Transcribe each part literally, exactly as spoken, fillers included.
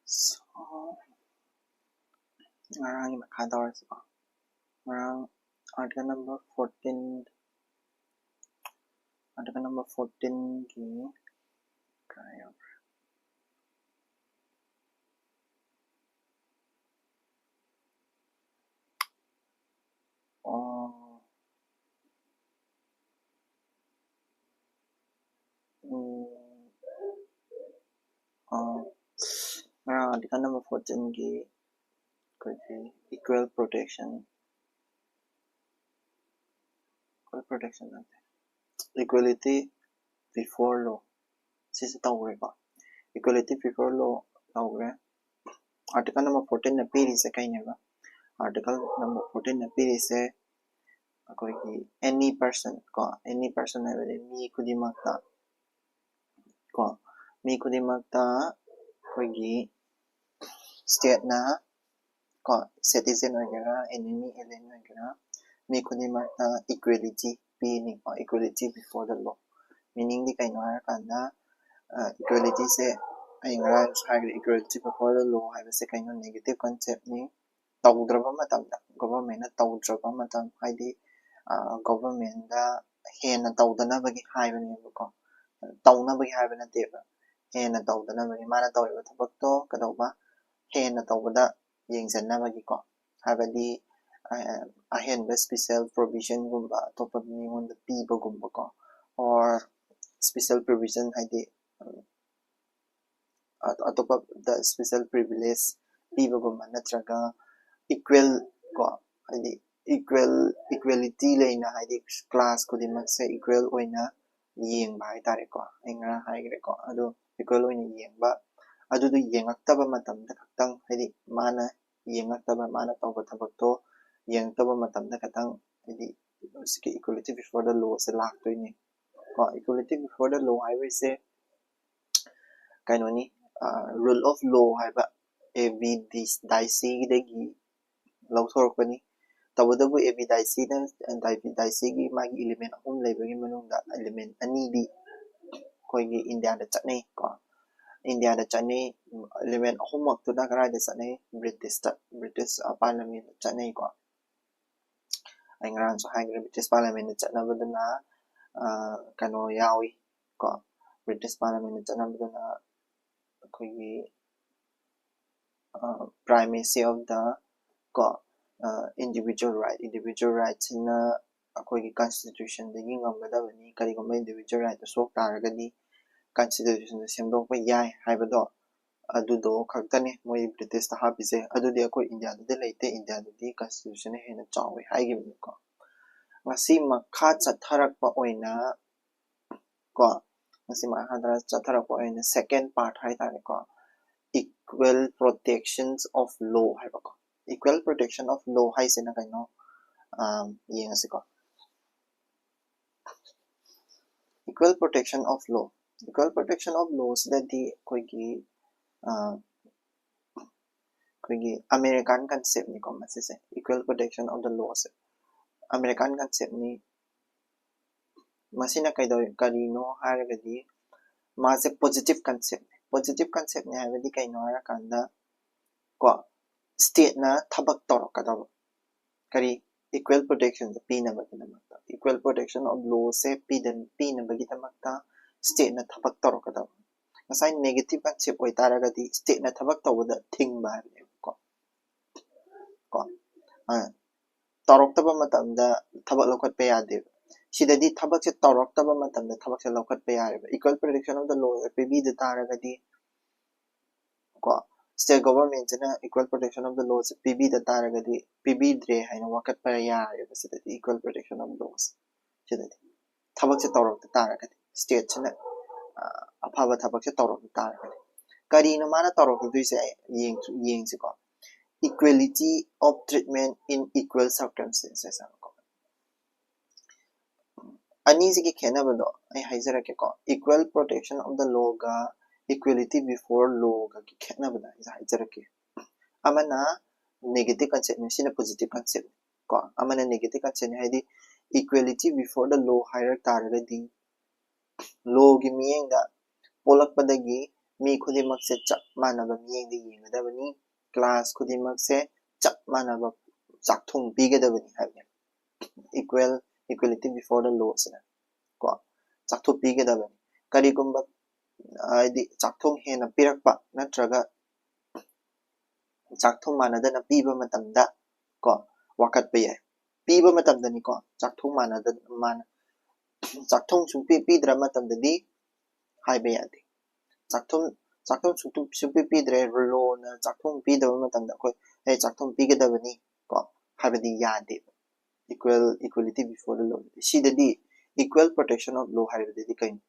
So, ꯉꯔꯥꯡꯒꯤ ꯃꯈꯥ ꯇꯧꯔꯁꯤꯀꯣ꯫ ꯉꯔꯥꯡ article number fourteen, article number fourteen ꯒꯤ ꯀꯥꯏ ꯌꯧꯈ꯭ꯔꯦ? ꯑꯣ꯫ ꯎꯝ꯫ ꯑꯣ꯫ ꯉꯔꯥꯡ article number fourteen ꯒꯤ ꯑꯩꯈꯣꯏꯒꯤ equal protection, equal protection ꯅꯠꯇꯦ, equality before law ꯁꯤꯁꯦ ꯇꯧꯈ꯭ꯔꯦꯀꯣ꯫ Equality before law ꯇꯧꯈ꯭ꯔꯦ꯫ Article number fourteen ꯅ ꯄꯤꯔꯤꯁꯦ ꯀꯩꯅꯦꯕ? Article number fourteen ꯅ ꯄꯤꯔꯤꯁꯦ ꯑꯩꯈꯣꯏꯒꯤ any person ꯀꯣ, any person ꯍꯥꯏꯕꯗꯤ ꯃꯤ ꯈꯨꯗꯤꯡꯃꯛꯇ ꯀꯣ, ꯃꯤ ꯈꯨꯗꯤꯡꯃꯛꯇ ꯑꯩꯈꯣꯏꯒꯤ state ꯅ ꯀꯣ, citizen ꯑꯣꯏꯒꯦꯔꯥ, enemy, alien ꯑꯣꯏꯒꯦꯔꯥ, ꯃꯤ ꯈꯨꯗꯤꯡꯃꯛꯇ equality ꯄꯤꯅꯤꯀꯣ, equality before the law꯫ Meaning ꯗꯤ ꯀꯩꯅꯣ ꯍꯥꯏꯔꯀꯥꯟꯗ, equality ꯁꯦ ꯑꯩ ꯉꯔꯥꯡꯁꯨ ꯍꯥꯏꯈ꯭ꯔꯦ, equality before the law ꯍꯥꯏꯕꯁꯦ ꯀꯩꯅꯣ? Negative concept ꯅꯤ꯫ ꯇꯧꯗ꯭ꯔꯕ ꯃꯇꯝꯗ, government ꯅ ꯇꯧꯗ꯭ꯔꯕ ꯃꯇꯝ, ꯍꯥꯏꯗꯤ government ꯗ ꯍꯦꯟꯅ ꯇꯧꯗꯅꯕꯒꯤ ꯍꯥꯏꯕꯅꯦꯕꯀꯣ, ꯇꯧꯅꯕꯒꯤ ꯍꯥꯏꯕ ꯅꯠꯇꯦꯕ, ꯍꯦꯟꯅ ꯇꯧꯗꯅꯕꯒꯤ꯫ ꯃꯥꯅ ꯇꯧꯔꯤꯕ ꯊꯕꯛꯇꯣ ꯀꯩꯗꯧꯕ? ꯍꯦꯟꯅ ꯇꯧꯕꯗ ꯌꯦꯡꯁꯤꯟꯅꯕꯒꯤꯀꯣ, ꯍꯥꯏꯕꯗꯤ ꯑꯍꯦꯟꯕ special provision ꯒꯨꯝꯕ ꯑꯇꯣꯞꯄ ꯃꯤꯉꯣꯟꯗ ꯄꯤꯕꯒꯨꯝꯕꯀꯣ, or special provision ꯍꯥꯏꯗꯤ ꯑꯇꯣꯞꯄꯗ special privilege ꯄꯤꯕꯒꯨꯝꯕ, ꯅꯠꯇ꯭ꯔꯒ equal ꯀꯣ, ꯍꯥꯏꯗꯤ equal, equality ꯂꯩꯅ, ꯍꯥꯏꯗꯤ class ꯈꯨꯗꯤꯡꯃꯛꯁꯦ equal ꯑꯣꯏꯅ ꯌꯦꯡꯕ ꯍꯥꯏꯇꯥꯔꯦꯀꯣ꯫ ꯑꯩ ꯉꯔꯥꯡ ꯍꯥꯏꯈ꯭ꯔꯦꯀꯣ, ꯑꯗꯣ equal ꯑꯣꯏꯅ ꯌꯦꯡꯕ, ꯑꯗꯨꯗꯣ ꯌꯦꯡꯉꯛꯇꯕ ꯃꯇꯝꯗ ꯈꯛꯇꯪ, ꯍꯥꯏꯗꯤ ꯃꯥꯅ ꯌꯦꯡꯉꯛꯇꯕ, ꯃꯥꯅ ꯇꯧꯕ ꯊꯕꯛꯇꯣ ꯌꯦꯡꯉꯛꯇꯕ ꯃꯇꯝꯗ ꯈꯛꯇꯪ, ꯍꯥꯏꯗꯤ ꯍꯧꯖꯤꯛꯀꯤ equality before the law ꯁꯦ ꯂꯥꯛꯇꯣꯏꯅꯦ ꯀꯣ꯫ Equality before the law ꯍꯥꯏꯕꯁꯦ ꯀꯩꯅꯣꯅꯤ, rule of law ꯍꯥꯏꯕ ꯑꯦ ꯕꯤ ꯗꯥꯏꯁꯤꯗꯒꯤ ꯂꯧꯊꯣꯔꯛꯄꯅꯤ꯫ ꯇꯧꯕꯇꯕꯨ ꯑꯦ ꯕꯤ ꯗꯥꯏꯁꯤꯅ, ꯗꯥꯏꯁꯤꯒꯤ ꯃꯥꯒꯤ element ꯑꯍꯨꯝ ꯂꯩꯕꯒꯤ ꯃꯅꯨꯡꯗ element ꯑꯅꯤꯗꯤ ꯑꯩꯈꯣꯏꯒꯤ ꯏꯟꯗꯤꯌꯥꯗ ꯆꯠꯅꯩ ꯀꯣ꯫ ꯏꯟꯗꯤꯌꯥꯗ ꯆꯠꯅꯩ꯫ ꯏꯂꯤꯃꯦꯟ ꯑꯍꯨꯝꯃꯛꯇꯨꯅ ꯀꯗꯥꯏꯗ ꯆꯠꯅꯩ? ꯕ꯭ꯔꯤꯇꯤꯁꯇ, ꯕ꯭ꯔꯤꯇꯤꯁ ꯄꯥꯔꯂꯤꯌꯥꯃꯦꯟꯗ ꯆꯠꯅꯩꯀꯣ꯫ ꯑꯩ ꯉꯔꯥꯡꯁꯨ ꯍꯥꯏꯈ꯭ꯔꯦ, ꯕ꯭ꯔꯤꯇꯤꯁ ꯄꯥꯔꯂꯤꯌꯥꯃꯦꯟꯗ ꯆꯠꯅꯕꯗꯨꯅ ꯀꯩꯅꯣ ꯌꯥꯎꯏ ꯀꯣ, ꯕ꯭ꯔꯤꯇꯤꯁ ꯄꯥꯔꯂꯤꯌꯥꯃꯦꯟꯗ ꯆꯠꯅꯕꯗꯨꯅ ꯑꯩꯈꯣꯏꯒꯤ primacy of the ꯀꯣ individual right, individual rightꯁꯤꯅ ꯑꯩꯈꯣꯏꯒꯤ ꯀꯟꯁꯇꯤꯇ꯭ꯌꯨꯁꯟꯗꯒꯤ ꯉꯝꯒꯗꯕꯅꯤ꯫ ꯀꯔꯤꯒꯨꯝꯕ individual rightꯇꯨ ꯁꯣꯛ ꯇꯥꯔꯒꯗꯤ ꯀꯟꯁꯇꯤꯇ꯭ꯌꯨꯁꯟꯗ ꯁꯦꯝꯗꯣꯛꯄ ꯌꯥꯏ ꯍꯥꯏꯕꯗꯣ, ꯑꯗꯨꯗꯣ ꯈꯛꯇꯅꯦ ꯃꯣꯏ ꯕ꯭ꯔꯤꯇꯤꯁꯇ ꯍꯥꯞꯄꯤꯁꯦ꯫ ꯑꯗꯨꯗꯤ ꯑꯩꯈꯣꯏ ꯏꯟꯗꯤꯌꯥꯗꯗꯤ ꯂꯩꯇꯦ, ꯏꯟꯗꯤꯌꯥꯗꯗꯤ ꯀꯟꯁꯇꯤꯇ꯭ꯌꯨꯁꯟꯅ ꯍꯦꯟꯅ ꯆꯥꯎꯋꯦ ꯍꯥꯏꯈꯤꯕꯅꯤꯀꯣ꯫ ꯃꯁꯤ ꯃꯈꯥ ꯆꯠꯊꯔꯛꯄ ꯑꯣꯏꯅ ꯀꯣ, ꯃꯁꯤ ꯃꯈꯥ ꯆꯠꯊꯔꯛꯄ ꯑꯣꯏꯅ second part ꯍꯥꯏꯇꯥꯔꯦꯀꯣ, equal protections of law ꯍꯥꯏꯕꯀꯣ꯫ Equal protection of law ꯍꯥꯏꯁꯤꯅ ꯀꯩꯅꯣ? ꯌꯦꯡꯉꯁꯤꯀꯣ꯫ Equal protection of law, equal protection of lawꯁꯤꯗꯗꯤ ꯑꯩꯈꯣꯏꯒꯤ ꯑꯩꯈꯣꯏꯒꯤ American conceptꯅꯤꯀꯣ ꯃꯁꯤꯁꯦ꯫ Equal protection of the lawꯁꯦ American conceptꯅꯤ꯫ ꯃꯁꯤꯅ ꯀꯩꯗꯧ ꯀꯔꯤꯅꯣ ꯍꯥꯏꯔꯒꯗꯤ, ꯃꯥꯁꯦ positive conceptꯅꯤ꯫ Positive conceptꯅꯤ ꯍꯥꯏꯕꯗꯤ ꯀꯩꯅꯣ ꯍꯥꯏꯔꯀꯥꯟꯗ ꯀꯣ, stateꯅ ꯊꯕꯛ ꯇꯧꯔꯛꯀꯗꯕ, ꯀꯔꯤ? Equal protectionꯁꯦ ꯄꯤꯅꯕꯒꯤꯗꯃꯛꯇ, equal protection of lawꯁꯦ ꯄꯤꯅꯕꯒꯤꯗꯃꯛꯇ stateꯅ ꯊꯕꯛ ꯇꯧꯔꯛꯀꯗꯕ꯫ ꯉꯁꯥꯏ negative concept ꯑꯣꯏꯇꯥꯔꯒꯗꯤ stateꯅ ꯊꯕꯛ ꯇꯧꯕꯗ ꯊꯤꯡꯕ ꯍꯥꯏꯕꯅꯦꯕꯀꯣ꯫ ꯀꯣ, ꯇꯧꯔꯛꯇꯕ ꯃꯇꯝꯗ ꯊꯕꯛ ꯂꯧꯈꯠꯄ ꯌꯥꯗꯦꯕ꯫ ꯁꯤꯗꯗꯤ ꯊꯕꯛꯁꯦ ꯇꯧꯔꯛꯇꯕ ꯃꯇꯝꯗ ꯊꯕꯛꯁꯦ ꯂꯧꯈꯠꯄ ꯌꯥꯔꯦꯕ꯫ Equal protection of the law ꯄꯤꯕꯤꯗ ꯇꯥꯔꯒꯗꯤ ꯀꯣ, state governmentꯁꯤꯅ equal protection of the lawꯁꯦ ꯄꯤꯕꯤꯗ ꯇꯥꯔꯒꯗꯤ, ꯄꯤꯕꯤꯗ꯭ꯔꯦ ꯍꯥꯏꯅ ꯋꯥꯀꯠꯄ ꯌꯥꯔꯦꯕ ꯁꯤꯗꯗꯤ, equal protection of lawꯁꯦ꯫ ꯁꯤꯗꯗꯤ ꯊꯕꯛꯁꯦ ꯇꯧꯔꯛꯇ ꯇꯥꯔꯒꯗꯤ, stateꯁꯤꯅ ꯑꯐꯕ ꯊꯕꯛꯁꯦ ꯇꯧꯔꯛꯇ ꯇꯥꯔꯒꯗꯤ, ꯀꯔꯤꯅꯣ ꯃꯥꯅ ꯇꯧꯔꯛꯀꯗꯣꯏꯁꯦ? ꯌꯦꯡꯁꯤꯀꯣ꯫ Equality of treatment in equal circumstances ꯍꯥꯏꯕꯀꯣ꯫ ꯑꯅꯤꯁꯤꯒꯤ ꯈꯦꯠꯅꯕꯗꯣ ꯑꯩ ꯍꯥꯏꯖꯔꯛꯀꯦꯀꯣ꯫ Equal protection of the lawꯒ equality before lawꯒꯒꯤ ꯈꯦꯠꯅꯕꯗ ꯑꯩꯁꯦ ꯍꯥꯏꯖꯔꯛꯀꯦ꯫ ꯑꯃꯅ negative conceptꯅꯤ, ꯁꯤꯅ positive conceptꯅꯤ ꯀꯣ꯫ ꯑꯃꯅ negative conceptꯅꯤ, ꯍꯥꯏꯗꯤ equality before the law ꯍꯥꯏꯔꯛ ꯇꯥꯔꯒꯗꯤ, lawꯒꯤ ꯃꯤꯠꯌꯦꯡꯗ ꯄꯣꯛꯂꯛꯄꯗꯒꯤ ꯃꯤ ꯈꯨꯗꯤꯡꯃꯛꯁꯦ ꯆꯞ ꯃꯥꯟꯅꯕ ꯃꯤꯠꯌꯦꯡꯗ ꯌꯦꯡꯒꯗꯕꯅꯤ, class ꯈꯨꯗꯤꯡꯃꯛꯁꯦ ꯆꯞ ꯃꯥꯟꯅꯕ ꯆꯥꯛꯊꯨꯡ ꯄꯤꯒꯗꯕꯅꯤ ꯍꯥꯏꯕꯅꯦ꯫ Equal, equality before the law ꯁꯤꯅ ꯀꯣ, ꯆꯥꯛꯊꯨꯡ ꯄꯤꯒꯗꯕꯅꯤ꯫ ꯀꯔꯤꯒꯨꯝꯕ ꯍꯥꯏꯗꯤ ꯆꯥꯛꯊꯨꯡ ꯍꯦꯟꯅ ꯄꯤꯔꯛꯄ ꯅꯠꯇ꯭ꯔꯒ ꯆꯥꯛꯊꯨꯡ ꯃꯥꯟꯅꯗꯅ ꯄꯤꯕ ꯃꯇꯝꯗ ꯀꯣ, ꯋꯥꯀꯠꯄ ꯌꯥꯏ꯫ ꯄꯤꯕ ꯃꯇꯝꯗꯅꯤꯀꯣ, ꯆꯥꯛꯊꯨꯡ ꯃꯥꯟꯅꯗ ꯃꯥꯅ ꯆꯥꯛꯊꯨꯡ ꯁꯨꯡꯄꯤ ꯄꯤꯗ꯭ꯔ ꯃꯇꯝꯗꯗꯤ ꯍꯥꯏꯕ ꯌꯥꯗꯦ꯫ ꯆꯥꯛꯊꯨꯡ ꯆꯥꯛꯊꯨꯡ ꯁꯨꯡꯄꯤ ꯄꯤꯗ꯭ꯔꯦ, ꯂꯣꯅ ꯆꯥꯛꯊꯨꯡ ꯄꯤꯗꯕ ꯃꯇꯝꯗ ꯑꯩꯈꯣꯏ ꯑꯦ ꯆꯥꯛꯊꯨꯡ ꯄꯤꯒꯗꯕꯅꯤ ꯀꯣ ꯍꯥꯏꯕꯗꯤ ꯌꯥꯗꯦꯕ꯫ Equal, equality before the law꯫ ꯁꯤꯗꯗꯤ equal protection of law ꯍꯥꯏꯕꯗꯨꯗꯤ ꯀꯩꯅꯣ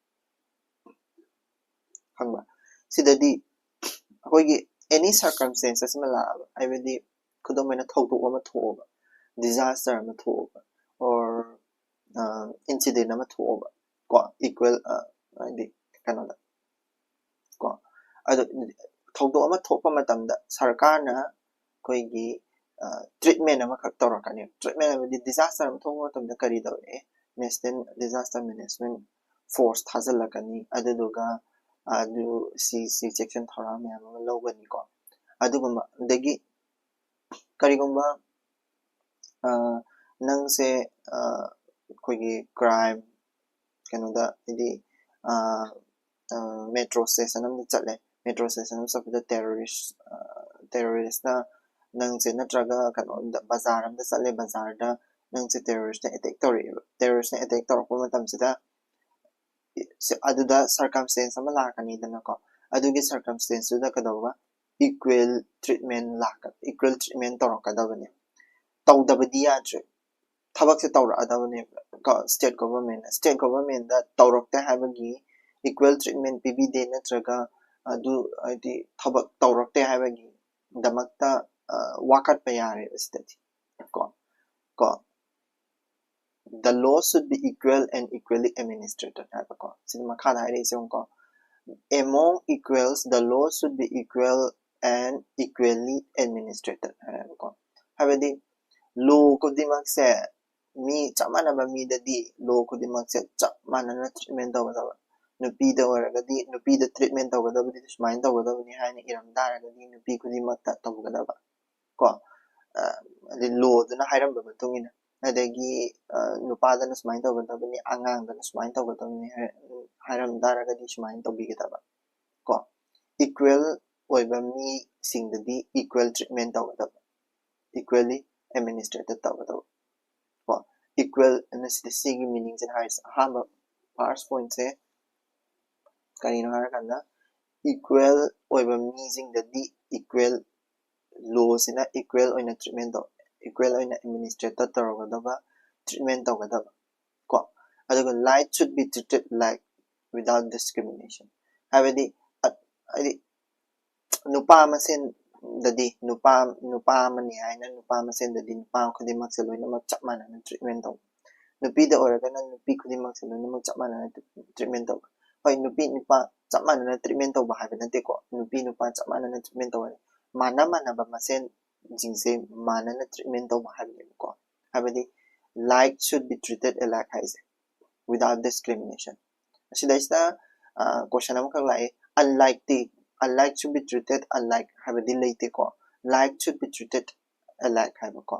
ꯈꯪꯕ? ꯁꯤꯗꯗꯤ ꯑꯩꯈꯣꯏꯒꯤ any circumstances ꯑꯃ ꯂꯥꯛꯑꯕ, ꯍꯥꯏꯕꯗꯤ ꯈꯨꯗꯝ ꯑꯣꯏꯅ ꯊꯧꯗꯣꯛ ꯑꯃ ꯊꯣꯛꯑꯕ, disaster ꯑꯃ ꯊꯣꯛꯑꯕ, or incident ꯑꯃ ꯊꯣꯛꯑꯕ ꯀꯣ, equal ꯍꯥꯏꯗꯤ ꯀꯩꯅꯣꯗ ꯀꯣ, ꯑꯗꯨ ꯊꯧꯗꯣꯛ ꯑꯃ ꯊꯣꯛꯄ ꯃꯇꯝꯗ ꯁꯔꯀꯥꯔꯅ ꯑꯩꯈꯣꯏꯒꯤ treatment ꯑꯃꯈꯛ ꯇꯧꯔꯛꯀꯅꯤ꯫ Treatment ꯍꯥꯏꯕꯗꯤ disaster ꯑꯃ ꯊꯣꯛꯄ ꯃꯇꯝꯗ ꯀꯔꯤ ꯇꯧꯔꯛꯑꯦ? National Disaster Management Force ꯊꯥꯖꯤꯜꯂꯛꯀꯅꯤ꯫ ꯑꯗꯨꯗꯨꯒ ꯑꯗꯨ ꯁꯤ ꯁꯤ ꯆꯦꯛꯁꯤꯟ ꯊꯧꯔꯥꯡ ꯃꯌꯥꯝ ꯑꯃ ꯂꯧꯒꯅꯤꯀꯣ꯫ ꯑꯗꯨꯒꯨꯝꯕ ꯑꯗꯒꯤ ꯀꯔꯤꯒꯨꯝꯕ ꯅꯪꯁꯦ ꯑꯩꯈꯣꯏꯒꯤ crime ꯀꯩꯅꯣꯗ ꯍꯥꯏꯗꯤ metro station ꯑꯃꯗ ꯆꯠꯂꯦ꯫ Metro station ꯑꯃ ꯆꯠꯄꯗ terrorist terroristꯅ ꯅꯪꯁꯦ ꯅꯠꯇ꯭ꯔꯒ ꯀꯩꯅꯣꯗ ꯕꯖꯥꯔ ꯑꯃꯗ ꯆꯠꯂꯦ, ꯕꯖꯥꯔꯗ ꯅꯪꯁꯦ terroristꯅ attack ꯇꯧꯔꯛꯑꯦꯕ꯫ Terroristꯅ attack ꯇꯧꯔꯛꯄ ꯃꯇꯝꯁꯤꯗ ꯑꯗꯨꯗ circumstance ꯑꯃ ꯂꯥꯛꯀꯅꯤꯗꯅꯀꯣ꯫ ꯑꯗꯨꯒꯤ circumstanceꯇꯨꯗ ꯀꯩꯗꯧꯕ? Equal treatment ꯂꯥꯛꯀ equal treatment ꯇꯧꯔꯛꯀꯗꯕꯅꯦ꯫ ꯇꯧꯗꯕꯗꯤ ꯌꯥꯗ꯭ꯔꯦ꯫ ꯊꯕꯛꯁꯦ ꯇꯧꯔꯛꯑꯗꯕꯅꯦꯕ ꯀꯣ, state governmentꯅ꯫ State governmentꯗ ꯇꯧꯔꯛꯇꯦ ꯍꯥꯏꯕꯒꯤ, equal treatment ꯄꯤꯕꯤꯗꯦ ꯅꯠꯇ꯭ꯔꯒ ꯑꯗꯨ ꯍꯥꯏꯗꯤ ꯊꯕꯛ ꯇꯧꯔꯛꯇꯦ ꯍꯥꯏꯕꯒꯤꯗꯃꯛꯇ ꯋꯥꯀꯠꯄ ꯌꯥꯔꯦꯕ ꯁꯤꯗꯗꯤ ꯀꯣ꯫ ꯀꯣ, "The law should be equal and equally administered" ꯍꯥꯏꯕꯀꯣ꯫ ꯁꯤꯗꯤ ꯃꯈꯥꯗ ꯍꯥꯏꯔꯛꯏꯁꯦ ꯌꯦꯡꯉꯨꯀꯣ, "Among equals, the law should be equal and equally administered" ꯍꯥꯏꯕꯀꯣ꯫ ꯍꯥꯏꯕꯗꯤ law ꯈꯨꯗꯤꯡꯃꯛꯁꯦ ꯃꯤ ꯆꯞ ꯃꯥꯟꯅꯕ ꯃꯤꯗꯗꯤ law ꯈꯨꯗꯤꯡꯃꯛꯁꯦ ꯆꯞ ꯃꯥꯟꯅꯅ treatment ꯇꯧꯒꯗꯕ꯫ ꯅꯨꯄꯤꯗ ꯑꯣꯏꯔꯒꯗꯤ ꯅꯨꯄꯤꯗ ꯇ꯭ꯔꯤꯠꯃꯦꯟ ꯇꯧꯒꯗꯕꯗꯤ ꯁꯨꯃꯥꯏꯅ ꯇꯧꯒꯗꯕꯅꯤ ꯍꯥꯏꯅ ꯏꯔꯝ ꯇꯥꯔꯒꯗꯤ ꯅꯨꯄꯤ ꯈꯨꯗꯤꯡꯃꯛꯇ ꯇꯧꯒꯗꯕ ꯀꯣ꯫ ꯑ, ꯍꯥꯏꯗꯤ ꯂꯣꯗꯨꯅ ꯍꯥꯏꯔꯝꯕ ꯃꯇꯨꯡ ꯏꯟꯅ, ꯑꯗꯒꯤ ꯑ, ꯅꯨꯄꯥꯗꯅ ꯁꯨꯃꯥꯏꯅ ꯇꯧꯒꯗꯕꯅꯤ, ꯑꯉꯥꯡꯗꯅ ꯁꯨꯃꯥꯏꯅ ꯇꯧꯒꯗꯕꯅꯤ ꯍꯥꯏ-, ꯍꯥꯏꯔꯝ ꯇꯥꯔꯒꯗꯤ ꯁꯨꯃꯥꯏꯅ ꯇꯧꯕꯤꯒꯗꯕ ꯀꯣ꯫ ꯏꯀ꯭ꯋꯦꯜ ꯑꯣꯏꯕ ꯃꯤꯁꯤꯡꯗꯗꯤ ꯏꯀ꯭ꯋꯦꯜ ꯇ꯭ꯔꯤꯠꯃꯦꯟ ꯇꯧꯒꯗꯕ, ꯏꯀ꯭ꯋꯦꯜꯂꯤ ꯑꯦꯗꯃꯤꯅꯤꯁꯇ꯭ꯔꯦꯇꯦꯠ ꯇꯧꯒꯗꯕ ꯀꯣ꯫ ꯏꯀ꯭ꯋꯦꯜ ꯑꯅ ꯁꯤꯗ ꯁꯤꯒꯤ ꯃꯤꯅꯤꯡꯁꯤꯅ ꯍꯥꯏꯔꯤꯁꯦ, ꯑꯍꯥꯟꯕ ꯐꯥꯔꯁ ꯄꯣꯏꯟꯠꯁꯦ ꯀꯔꯤꯅꯣ ꯍꯥꯏꯔꯀꯥꯟꯗ, ꯏꯀ꯭ꯋꯦꯜ ꯑꯣꯏꯕ ꯃꯤꯁꯤꯡꯗꯗꯤ ꯏꯀ꯭ꯋꯦꯜ ꯂꯣꯁꯤꯅ ꯏꯀ꯭ꯋꯦꯜ ꯑꯣꯏꯅ ꯇ꯭ꯔꯤꯠꯃꯦꯟ ꯇꯧ, ꯏꯀ꯭ꯋꯦꯜ ꯑꯣꯏꯅ ꯑꯦꯗꯃꯤꯅꯤꯁꯇ꯭ꯔꯦꯇꯦꯠ ꯇꯧꯔꯒꯗꯕ, ꯇ꯭ꯔꯤꯠꯃꯦꯟ ꯇꯧꯒꯗꯕ ꯀꯣ꯫ ꯑꯗꯨꯒ light should be treated like without discrimination, ꯍꯥꯏꯕꯗꯤ ꯑ-, ꯍꯥꯏꯗꯤ ꯅꯨꯄꯥ ꯃꯁꯦꯟꯗꯗꯤ, ꯅꯨꯄꯥ, ꯅꯨꯄꯥ ꯑꯃꯅꯤ ꯍꯥꯏꯅ ꯅꯨꯄꯥ ꯃꯁꯦꯟꯗꯗꯤ ꯅꯨꯄꯥ ꯈꯨꯗꯤꯡꯃꯛꯁꯦ ꯂꯣꯏꯅꯃꯛ ꯆꯞ ꯃꯥꯟꯅꯅ ꯇ꯭ꯔꯤꯠꯃꯦꯟ ꯇꯧꯕ, ꯅꯨꯄꯤꯗ ꯑꯣꯏꯔꯒꯅ ꯅꯨꯄꯤ ꯈꯨꯗꯤꯡꯃꯛꯁꯦ ꯂꯣꯏꯅꯃꯛ ꯆꯞ ꯃꯥꯟꯅꯅ ꯇ꯭ꯔꯤꯠꯃꯦꯟ ꯇꯧꯕ꯫ ꯍꯣꯏ, ꯅꯨꯄꯤ ꯅꯨꯄꯥ ꯆꯞ ꯃꯥꯟꯅꯅ ꯇ꯭ꯔꯤꯠꯃꯦꯟ ꯇꯧꯕ ꯍꯥꯏꯕ ꯅꯠꯇꯦꯀꯣ, ꯅꯨꯄꯤ ꯅꯨꯄꯥ ꯆꯞ ꯃꯥꯟꯅꯅ ꯇ꯭ꯔꯤꯠꯃꯦꯟ ꯇꯧꯕ, ꯃꯥꯟꯅ ꯃꯥꯟꯅꯕ ꯃꯁꯦꯟꯁꯤꯡꯁꯦ ꯃꯥꯟꯅꯅ ꯇ꯭ꯔꯤꯠꯃꯦꯟ ꯇꯧꯕ ꯍꯥꯏꯕꯅꯦꯕꯀꯣ꯫ ꯍꯥꯏꯕꯗꯤ light should be treated alike ꯍꯥꯏꯁꯦ, without discrimination꯫ ꯑꯁꯤꯗꯩꯁꯤꯗ ꯀꯣꯏꯁꯟ ꯑꯃꯈꯛ ꯂꯥꯛꯑꯦ, unlikeꯇꯤ, unlike should be treated alike ꯍꯥꯏꯕꯗꯤ ꯂꯩꯇꯦꯀꯣ, like should be treated alike ꯍꯥꯏꯕꯀꯣ꯫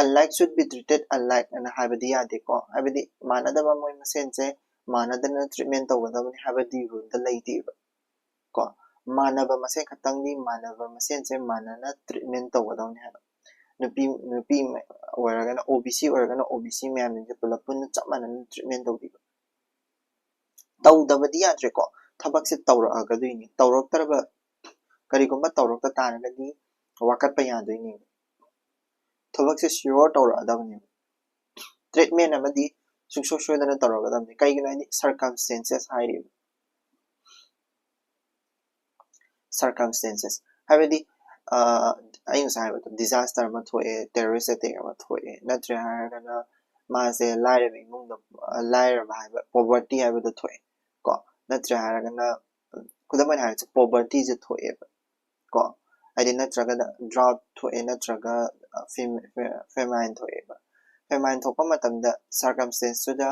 Unlike should be treated alike ꯑꯅ ꯍꯥꯏꯕꯗꯤ ꯌꯥꯗꯦꯀꯣ, ꯍꯥꯏꯕꯗꯤ ꯃꯥꯟꯅꯗꯕ ꯃꯣꯏ ꯃꯁꯦꯟꯁꯦ ꯃꯥꯟꯅꯗꯅ ꯇ꯭ꯔꯤꯠꯃꯦꯟ ꯇꯧꯒꯗꯕꯅꯤ ꯍꯥꯏꯕꯗꯤ ꯔꯨꯜꯗ ꯂꯩꯇꯦꯕ ꯀꯣ꯫ ꯃꯥꯟꯅꯕ ꯃꯁꯦꯟ ꯈꯛꯇꯪꯗꯤ ꯃꯥꯟꯅꯕ ꯃꯁꯦꯟꯁꯦ ꯃꯥꯟꯅꯅ ꯇ꯭ꯔꯤꯠꯃꯦꯟ ꯇꯧꯒꯗꯕꯅꯤ ꯍꯥꯏꯕ꯫ ꯅꯨꯄꯤ, ꯅꯨꯄꯤ ꯑꯣꯏꯔꯒꯅ, ꯑꯣ ꯕꯤ ꯁꯤ ꯑꯣꯏꯔꯒꯅ ꯑꯣ ꯕꯤ ꯁꯤ ꯃꯌꯥꯝꯁꯤꯡꯁꯦ ꯄꯨꯂꯞ ꯄꯨꯟꯅ ꯆꯞ ꯃꯥꯟꯅꯅ ꯇ꯭ꯔꯤꯠꯃꯦꯟ ꯇꯧꯕꯤꯕ꯫ ꯇꯧꯗꯕꯗꯤ ꯌꯥꯗ꯭ꯔꯦꯀꯣ, ꯊꯕꯛꯁꯦ ꯇꯧꯔꯛꯑꯒꯗꯣꯏꯅꯤ꯫ ꯇꯧꯔꯛꯇ꯭ꯔꯕ, ꯀꯔꯤꯒꯨꯝꯕ ꯇꯧꯔꯛꯇ ꯇꯥꯔꯒꯗꯤ ꯋꯥꯀꯠꯄ ꯌꯥꯗꯣꯏꯅꯦꯕ꯫ ꯊꯕꯛꯁꯦ ꯁꯤꯌꯣꯔ ꯇꯧꯔꯛꯑꯗꯕꯅꯦꯕ꯫ ꯇ꯭ꯔꯤꯠꯃꯦꯟ ꯑꯃꯗꯤ ꯁꯨꯡꯁꯣꯏ ꯁꯣꯏꯗꯅ ꯇꯧꯔꯛꯀꯗꯕꯅꯤ꯫ ꯀꯩꯒꯤꯅꯣ ꯍꯥꯏꯗꯤ circumstances ꯍꯥꯏꯔꯤꯕ꯫ Circumstances ꯍꯥꯏꯕꯗꯤ, ꯑ, ꯑꯩ ꯉꯁꯥꯏ ꯍꯥꯏꯕꯗꯣ, disaster ꯑꯃ ꯊꯣꯛꯑꯦ, terrorist attack ꯑꯃ ꯊꯣꯛꯑꯦ, ꯅꯠꯇ꯭ꯔꯦ ꯍꯥꯏꯔꯒꯅ ꯃꯥꯁꯦ ꯂꯥꯏꯔꯕ ꯏꯃꯨꯡꯗ, ꯑ, ꯂꯥꯏꯔꯕ ꯍꯥꯏꯕ, poverty ꯍꯥꯏꯕꯗꯣ ꯊꯣꯛꯑꯦ ꯀꯣ꯫ ꯅꯠꯇ꯭ꯔꯦ ꯍꯥꯏꯔꯒꯅ, ꯈꯨꯗꯝ ꯑꯣꯏꯅ ꯍꯥꯏꯔꯁꯦ, povertyꯁꯦ ꯊꯣꯛꯑꯦꯕ ꯀꯣ꯫ ꯍꯥꯏꯗꯤ ꯅꯠꯇ꯭ꯔꯒꯅ drought ꯊꯣꯛꯑꯦ, ꯅꯠꯇ꯭ꯔꯒ, ꯑ, fam-, famine ꯊꯣꯛꯑꯦꯕ꯫ Famine ꯊꯣꯛꯄ ꯃꯇꯝꯗ circumstanceꯇꯨꯗ,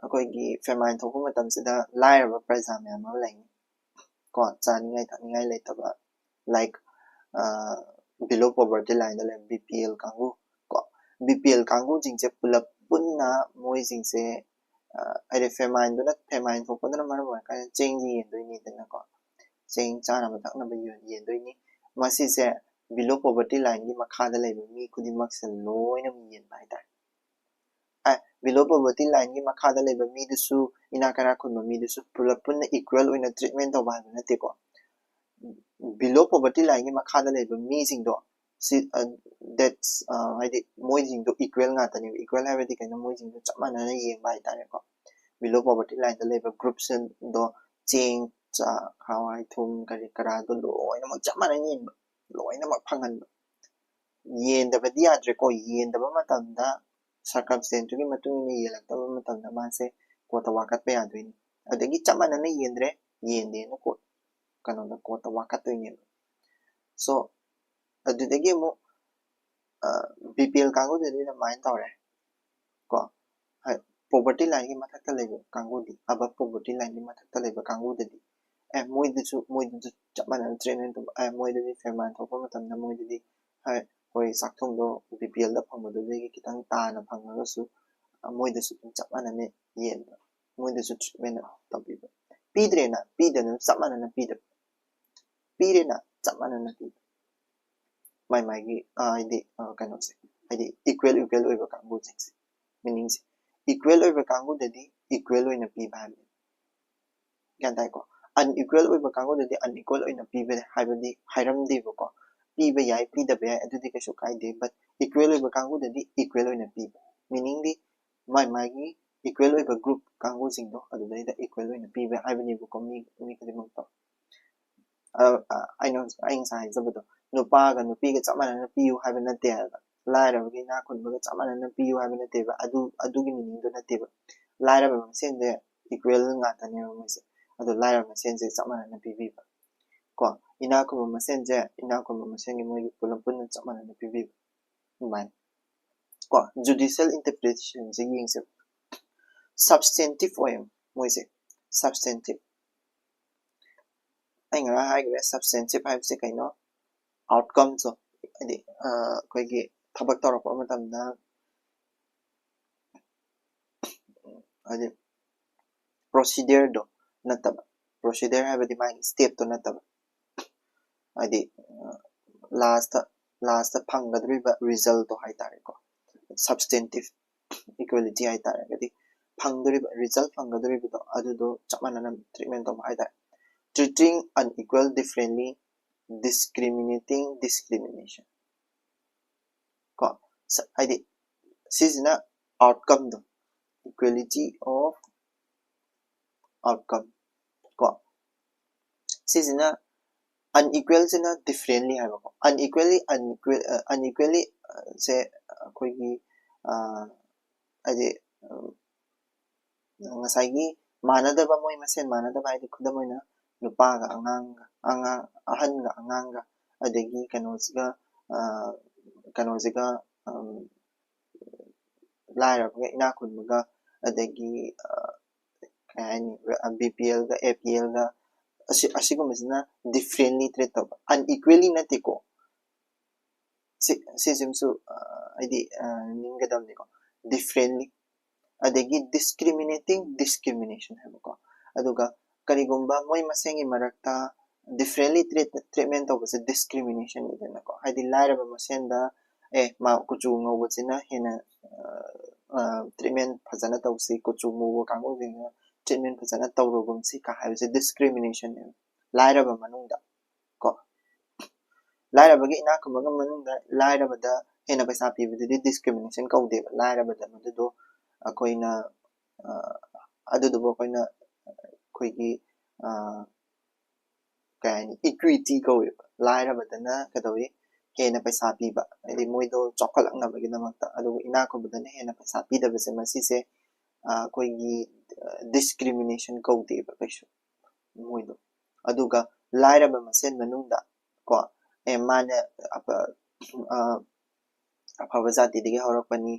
ꯑꯩꯈꯣꯏꯒꯤ famine ꯊꯣꯛꯄ ꯃꯇꯝꯁꯤꯗ ꯂꯥꯏꯔꯕ ꯄ꯭ꯔꯖꯥ ꯃꯌꯥꯝ ꯑꯃ ꯂꯩꯅꯤ ꯀꯣ, ꯆꯥꯅꯤꯡꯉꯥꯏ ꯊꯛꯅꯤꯡꯉꯥꯏ ꯂꯩꯇꯕ, like below poverty lineꯗ ꯂꯩꯕ B P L ꯀꯥꯡꯕꯨ ꯀꯣ, B P L ꯀꯥꯡꯕꯨꯁꯤꯡꯁꯦ ꯄꯨꯂꯞ ꯄꯨꯟꯅ ꯃꯣꯏꯁꯤꯡꯁꯦ ꯍꯥꯏꯗꯤ famineꯗꯨꯅ famine ꯊꯣꯛꯄꯗꯨꯅ ꯃꯔꯝ ꯑꯣꯏꯔꯀꯥꯟꯗ ꯆꯦꯡꯁꯤ ꯌꯦꯟꯗꯣꯏꯅꯤꯗꯅꯀꯣ, ꯆꯦꯡ ꯆꯥꯅꯕ ꯊꯛꯅꯕ ꯌꯦꯟꯗꯣꯏꯅꯤ꯫ ꯃꯁꯤꯁꯦ below poverty lineꯒꯤ ꯃꯈꯥꯗ ꯂꯩꯕ ꯃꯤ ꯈꯨꯗꯤꯡꯃꯛꯁꯦ ꯂꯣꯏꯅꯃꯛ ꯌꯦꯟꯕ ꯍꯥꯏꯇꯥꯔꯦ꯫ Below poverty lineꯒꯤ ꯃꯈꯥꯗ ꯂꯩꯕ ꯃꯤꯗꯨꯁꯨ, ꯏꯅꯥꯛ ꯀꯩꯔꯥꯛ ꯈꯨꯟꯕ ꯃꯤꯗꯨꯁꯨ ꯄꯨꯂꯞ ꯄꯨꯟꯅ equal ꯑꯣꯏꯅ treatment ꯇꯧꯕ ꯍꯥꯏꯕ ꯅꯠꯇꯦꯀꯣ꯫ Below poverty lineꯒꯤ ꯃꯈꯥꯗ ꯂꯩꯕ ꯃꯤꯁꯤꯡꯗꯣ ꯁꯤ that's ꯍꯥꯏꯗꯤ ꯃꯣꯏꯁꯤꯡꯗꯣ equal ꯉꯥꯛꯇꯅꯦꯕ꯫ Equal ꯍꯥꯏꯕꯗꯤ ꯀꯩꯅꯣ? ꯃꯣꯏꯁꯤꯡꯗꯣ ꯆꯞ ꯃꯥꯟꯅꯅ ꯌꯦꯡꯕ ꯍꯥꯏꯇꯥꯔꯦꯀꯣ꯫ Below poverty lineꯗ ꯂꯩꯕ groupꯁꯤꯡꯗꯣ ꯆꯦꯡ, ꯆꯥꯛ, ꯍꯋꯥꯏ, ꯊꯨꯝ, ꯀꯔꯤ ꯀꯔꯥꯗꯣ ꯂꯣꯏꯅꯃꯛ ꯆꯞ ꯃꯥꯟꯅꯅ ꯌꯦꯡꯕ, ꯂꯣꯏꯅꯃꯛ ꯐꯪꯍꯟꯕ꯫ ꯌꯦꯟꯗꯕꯗꯤ ꯌꯥꯗ꯭ꯔꯦꯀꯣ꯫ ꯌꯦꯟꯗꯕ ꯃꯇꯝꯗ circumstanceꯇꯨꯒꯤ ꯃꯇꯨꯡ ꯏꯟꯅ ꯌꯦꯜꯂꯛꯇꯕ ꯃꯇꯝꯗ ꯃꯥꯁꯦ courtꯇ ꯋꯥꯀꯠꯄ ꯌꯥꯗꯣꯏꯅꯤ꯫ ꯑꯗꯒꯤ ꯆꯞ ꯃꯥꯟꯅꯅ ꯌꯦꯟꯗ꯭ꯔꯦ, ꯌꯦꯟꯗꯦꯅ court ꯀꯩꯅꯣꯗ courtꯇ ꯋꯥꯀꯠꯇꯣꯏꯅꯦꯕ꯫ So ꯑꯗꯨꯗꯒꯤ ꯑꯃꯨꯛ B P L ꯀꯥꯡꯕꯨꯗꯨꯗꯤ ꯑꯗꯨꯃꯥꯏꯅ ꯇꯧꯔꯦ ꯀꯣ꯫ Poverty lineꯒꯤ ꯃꯊꯛꯇ ꯂꯩꯕ ꯀꯥꯡꯕꯨꯗꯤ, above poverty lineꯒꯤ ꯃꯊꯛꯇ ꯂꯩꯕ ꯀꯥꯡꯕꯨꯗꯗꯤ ꯑꯦ ꯃꯣꯏꯗꯁꯨ ꯃꯣꯏꯗꯁꯨ ꯆꯞ ꯃꯥꯟꯅꯅ treatment ꯇꯧꯕ꯫ ꯑꯦ ꯃꯣꯏꯗꯗꯤ famine ꯊꯣꯛꯄ ꯃꯇꯝꯗ ꯃꯣꯏꯗꯗꯤ ꯍꯣꯏ ꯆꯥꯛꯊꯨꯝꯗꯣ B P Lꯗ ꯐꯪꯕꯗꯨꯗꯒꯤ ꯈꯤꯇꯪ ꯇꯥꯅ ꯐꯪꯉꯒꯁꯨ ꯃꯣꯏꯗꯁꯨ ꯑꯗꯨꯝ ꯆꯞ ꯃꯥꯟꯅꯅ ꯌꯦꯟꯕ, ꯃꯣꯏꯗꯁꯨ treatment ꯇꯧꯕꯤꯕ꯫ ꯄꯤꯗ꯭ꯔꯦꯅ ꯄꯤꯗꯅ ꯆꯞ ꯃꯥꯟꯅꯅ ꯄꯤꯗꯕ, ꯄꯤꯔꯦꯅ ꯆꯞ ꯃꯥꯟꯅꯅ ꯄꯤꯕ꯫ ꯃꯥꯏ ꯃꯥꯏꯒꯤ ꯍꯥꯏꯗꯤ ꯀꯩꯅꯣꯁꯦ, ꯍꯥꯏꯗꯤ equal equal ꯑꯣꯏꯕ ꯀꯥꯡꯕꯨꯁꯤꯡꯁꯦ, meaningꯁꯦ equal ꯑꯣꯏꯕ ꯀꯥꯡꯕꯨꯗꯗꯤ equal ꯑꯣꯏꯅ ꯄꯤꯕ ꯍꯥꯏꯕꯅꯤ꯫ ꯒ꯭ꯌꯥꯟ ꯇꯥꯏꯀꯣ? Unequal ꯑꯣꯏꯕ ꯀꯥꯡꯕꯨꯗꯗꯤ unequal ꯑꯣꯏꯅ ꯄꯤꯕ ꯍꯥꯏꯕꯗꯤ ꯍꯥꯏꯔꯝꯗꯦꯕꯀꯣ꯫ ꯄꯤꯕ ꯌꯥꯏ, ꯄꯤꯗꯕ ꯌꯥꯏ, ꯑꯗꯨꯗꯤ ꯀꯩꯁꯨ ꯀꯥꯏꯗꯦ꯫ But equal ꯑꯣꯏꯕ ꯀꯥꯡꯕꯨꯗꯗꯤ equal ꯑꯣꯏꯅ ꯄꯤꯕ, meaningꯗꯤ ꯃꯥꯏ ꯃꯥꯒꯤ equal ꯑꯣꯏꯕ group ꯀꯥꯡꯕꯨꯁꯤꯡꯗꯣ ꯑꯗꯨꯗꯩꯗ equal ꯑꯣꯏꯅ ꯄꯤꯕ ꯍꯥꯏꯕꯅꯦꯕꯀꯣ, ꯃꯤ ꯃꯤ ꯈꯨꯗꯤꯡꯃꯛꯇꯣ꯫ ꯑꯩꯅ ꯑꯩ ꯉꯁꯥꯏ ꯍꯥꯏꯖꯕꯗꯣ, ꯅꯨꯄꯥꯒ ꯅꯨꯄꯤꯒ ꯆꯞ ꯃꯥꯟꯅꯅ ꯄꯤꯌꯨ ꯍꯥꯏꯕ ꯅꯠꯇꯦ ꯍꯥꯏꯕ꯫ ꯂꯥꯏꯔꯕꯒ ꯏꯅꯥꯛ ꯈꯨꯟꯕꯒ ꯆꯞ ꯃꯥꯟꯅꯅ ꯄꯤꯌꯨ ꯍꯥꯏꯕ ꯅꯠꯇꯦꯕ꯫ ꯑꯗꯨ ꯑꯗꯨꯒꯤ meaningꯗꯣ ꯅꯠꯇꯦꯕ꯫ ꯂꯥꯏꯔꯕ ꯃꯁꯦꯟꯁꯦ equal ꯉꯥꯛꯇꯅꯦꯕ ꯃꯣꯏꯁꯦ꯫ ꯑꯗꯣ ꯂꯥꯏꯔꯕ ꯃꯁꯦꯟꯁꯦ ꯆꯞ ꯃꯥꯟꯅꯅ ꯄꯤꯕꯤꯕ ꯀꯣ꯫ ꯏꯅꯥꯛ ꯈꯨꯟꯕ ꯃꯁꯦꯟꯁꯦ ꯏꯅꯥꯛ ꯈꯨꯟꯕ ꯃꯁꯦꯟꯒꯤ ꯃꯣꯏꯒꯤ ꯄꯨꯂꯞ ꯄꯨꯟꯅ ꯆꯞ ꯃꯥꯟꯅꯅ ꯄꯤꯕꯤꯕ꯫ ꯑꯗꯨꯃꯥꯏꯅ ꯀꯣ꯫ Judicial interpretationꯁꯦ ꯌꯦꯡꯁꯦ꯫ Substantive ꯑꯣꯏ ꯃꯣꯏꯁꯦ꯫ Substantive, ꯑꯩ ꯉꯔꯥꯡ ꯍꯥꯏꯈ꯭ꯔꯦ, substantive ꯍꯥꯏꯕꯁꯦ ꯀꯩꯅꯣ? Outcomeꯁꯨ, ꯍꯥꯏꯗꯤ ꯑꯩꯈꯣꯏꯒꯤ ꯊꯕꯛ ꯇꯧꯔꯛꯄ ꯃꯇꯝꯗ ꯍꯥꯏꯗꯤ procedureꯗꯣ ꯅꯠꯇꯕ, procedure ꯍꯥꯏꯕꯗꯤ ꯃꯥꯒꯤ stepꯇꯣ ꯅꯠꯇꯕ, ꯍꯥꯏꯗꯤ lastꯇ lastꯇ ꯐꯪꯒꯗꯧꯔꯤꯕ resultꯇꯣ ꯍꯥꯏꯇꯥꯔꯦꯀꯣ꯫ Substantive equality ꯍꯥꯏꯇꯥꯔꯒꯗꯤ ꯐꯪꯗꯣꯔꯤꯕ result, ꯐꯪꯒꯗꯧꯔꯤꯕꯗꯣ ꯑꯗꯨꯗꯣ ꯆꯞ ꯃꯥꯟꯅꯅ treatment ꯇꯧꯕ ꯍꯥꯏꯇꯥꯔꯦ꯫ Treating unequal differently, discriminating discrimination ꯀꯣ꯫ ꯍꯥꯏꯗꯤ ꯁꯤꯁꯤꯅ outcomeꯗꯣ, equality of outcome ꯀꯣ꯫ ꯁꯤꯁꯤꯅ unequalꯁꯤꯅ differently ꯍꯥꯏꯕꯀꯣ꯫ Unequally, unequal, unequally ꯁꯦ ꯑꯩꯈꯣꯏꯒꯤ ꯍꯥꯏꯗꯤ ꯉꯁꯥꯏꯒꯤ ꯃꯥꯟꯅꯗꯕ, ꯃꯣꯏ ꯃꯁꯦꯟ ꯃꯥꯟꯅꯗꯕ ꯍꯥꯏꯗꯤ ꯈꯨꯗꯝ ꯑꯣꯏꯅ ꯅꯨꯄꯥꯒ ꯑꯉꯥꯡꯒ, ꯑꯉꯥꯡ, ꯑꯍꯟꯒ ꯑꯉꯥꯡꯒ, ꯑꯗꯒꯤ ꯀꯩꯅꯣꯁꯤꯒ ꯀꯩꯅꯣꯁꯤꯒ ꯂꯥꯏꯔꯕꯒ ꯏꯅꯥꯛ ꯈꯨꯟꯕꯒ, ꯑꯗꯒꯤ ꯀꯩ ꯍꯥꯏꯅꯤ, BPLꯒ APLꯒ, ꯑꯁꯤ ꯑꯁꯤꯒꯨꯝꯕꯁꯤꯅ differently treat ꯇꯧꯕ, unequally ꯅꯠꯇꯦꯀꯣ꯫ ꯁꯤ ꯁꯤꯁꯤꯃꯁꯨ ꯍꯥꯏꯗꯤ ꯅꯤꯡꯒꯗꯕꯅꯤꯀꯣ, differently꯫ ꯑꯗꯒꯤ discriminating discrimination ꯍꯥꯏꯕꯀꯣ꯫ ꯑꯗꯨꯒ ꯀꯔꯤꯒꯨꯝꯕ ꯃꯣꯏ ꯃꯁꯦꯟꯒꯤ ꯃꯔꯛꯇ differently treat treatment ꯇꯧꯕꯁꯦ discrimination ꯅꯤꯗꯅꯀꯣ꯫ ꯍꯥꯏꯗꯤ ꯂꯥꯏꯔꯕ ꯃꯁꯦꯟꯗ ꯑꯦ ꯃꯥ ꯀꯨꯆꯨ ꯉꯧꯕꯁꯤꯅ ꯍꯦꯟꯅ treatment ꯐꯖꯅ ꯇꯧꯁꯤ, ꯀꯨꯆꯨ ꯃꯨꯕ ꯀꯥꯡꯕꯨꯁꯤꯡꯅ treatment ꯐꯖꯅ ꯇꯧꯔꯒꯨꯝꯁꯤ ꯀ ꯍꯥꯏꯕꯁꯦ discriminationꯅꯦꯕ, ꯂꯥꯏꯔꯕ ꯃꯅꯨꯡꯗ ꯀꯣ꯫ ꯂꯥꯏꯔꯕꯒꯤ ꯏꯅꯥꯛ ꯈꯨꯟꯕꯒ ꯃꯅꯨꯡꯗ ꯂꯥꯏꯔꯕꯗ ꯍꯦꯟꯅ ꯄꯩꯁꯥ ꯄꯤꯕꯗꯨꯗꯤ discrimination ꯀꯧꯗꯦꯕ꯫ ꯂꯥꯏꯔꯕꯗ ꯃꯗꯨꯗꯣ ꯑꯩꯈꯣꯏꯅ ꯑꯗꯨꯗꯨꯕꯨ ꯑꯩꯈꯣꯏꯅ ꯑꯩꯈꯣꯏꯒꯤ ꯀꯩ ꯍꯥꯏꯅꯤ, equity ꯀꯧꯋꯦꯕ꯫ ꯂꯥꯏꯔꯕꯗꯅ ꯀꯩꯗꯧꯏ, ꯍꯦꯟꯅ ꯄꯩꯁꯥ ꯄꯤꯕ, ꯍꯥꯏꯗꯤ ꯃꯣꯏꯗꯣ ꯆꯥꯎꯈꯠꯂꯛꯅꯕꯒꯤꯗꯃꯛꯇ꯫ ꯑꯗꯨꯒ ꯏꯅꯥꯛ ꯈꯨꯟꯕꯗꯅ ꯍꯦꯟꯅ ꯄꯩꯁꯥ ꯄꯤꯗꯕꯁꯦ, ꯃꯁꯤꯁꯦ ꯑꯩꯈꯣꯏꯒꯤ discrimination ꯀꯧꯗꯦꯕ ꯀꯩꯁꯨ ꯃꯣꯏꯗꯣ꯫ ꯑꯗꯨꯒ ꯂꯥꯏꯔꯕ ꯃꯁꯦꯟ ꯃꯅꯨꯡꯗ ꯀꯣ, ꯑꯦ ꯃꯥꯅ ꯑꯐꯕ ꯖꯥꯇꯤꯗꯒꯤ ꯍꯧꯔꯛꯄꯅꯤ,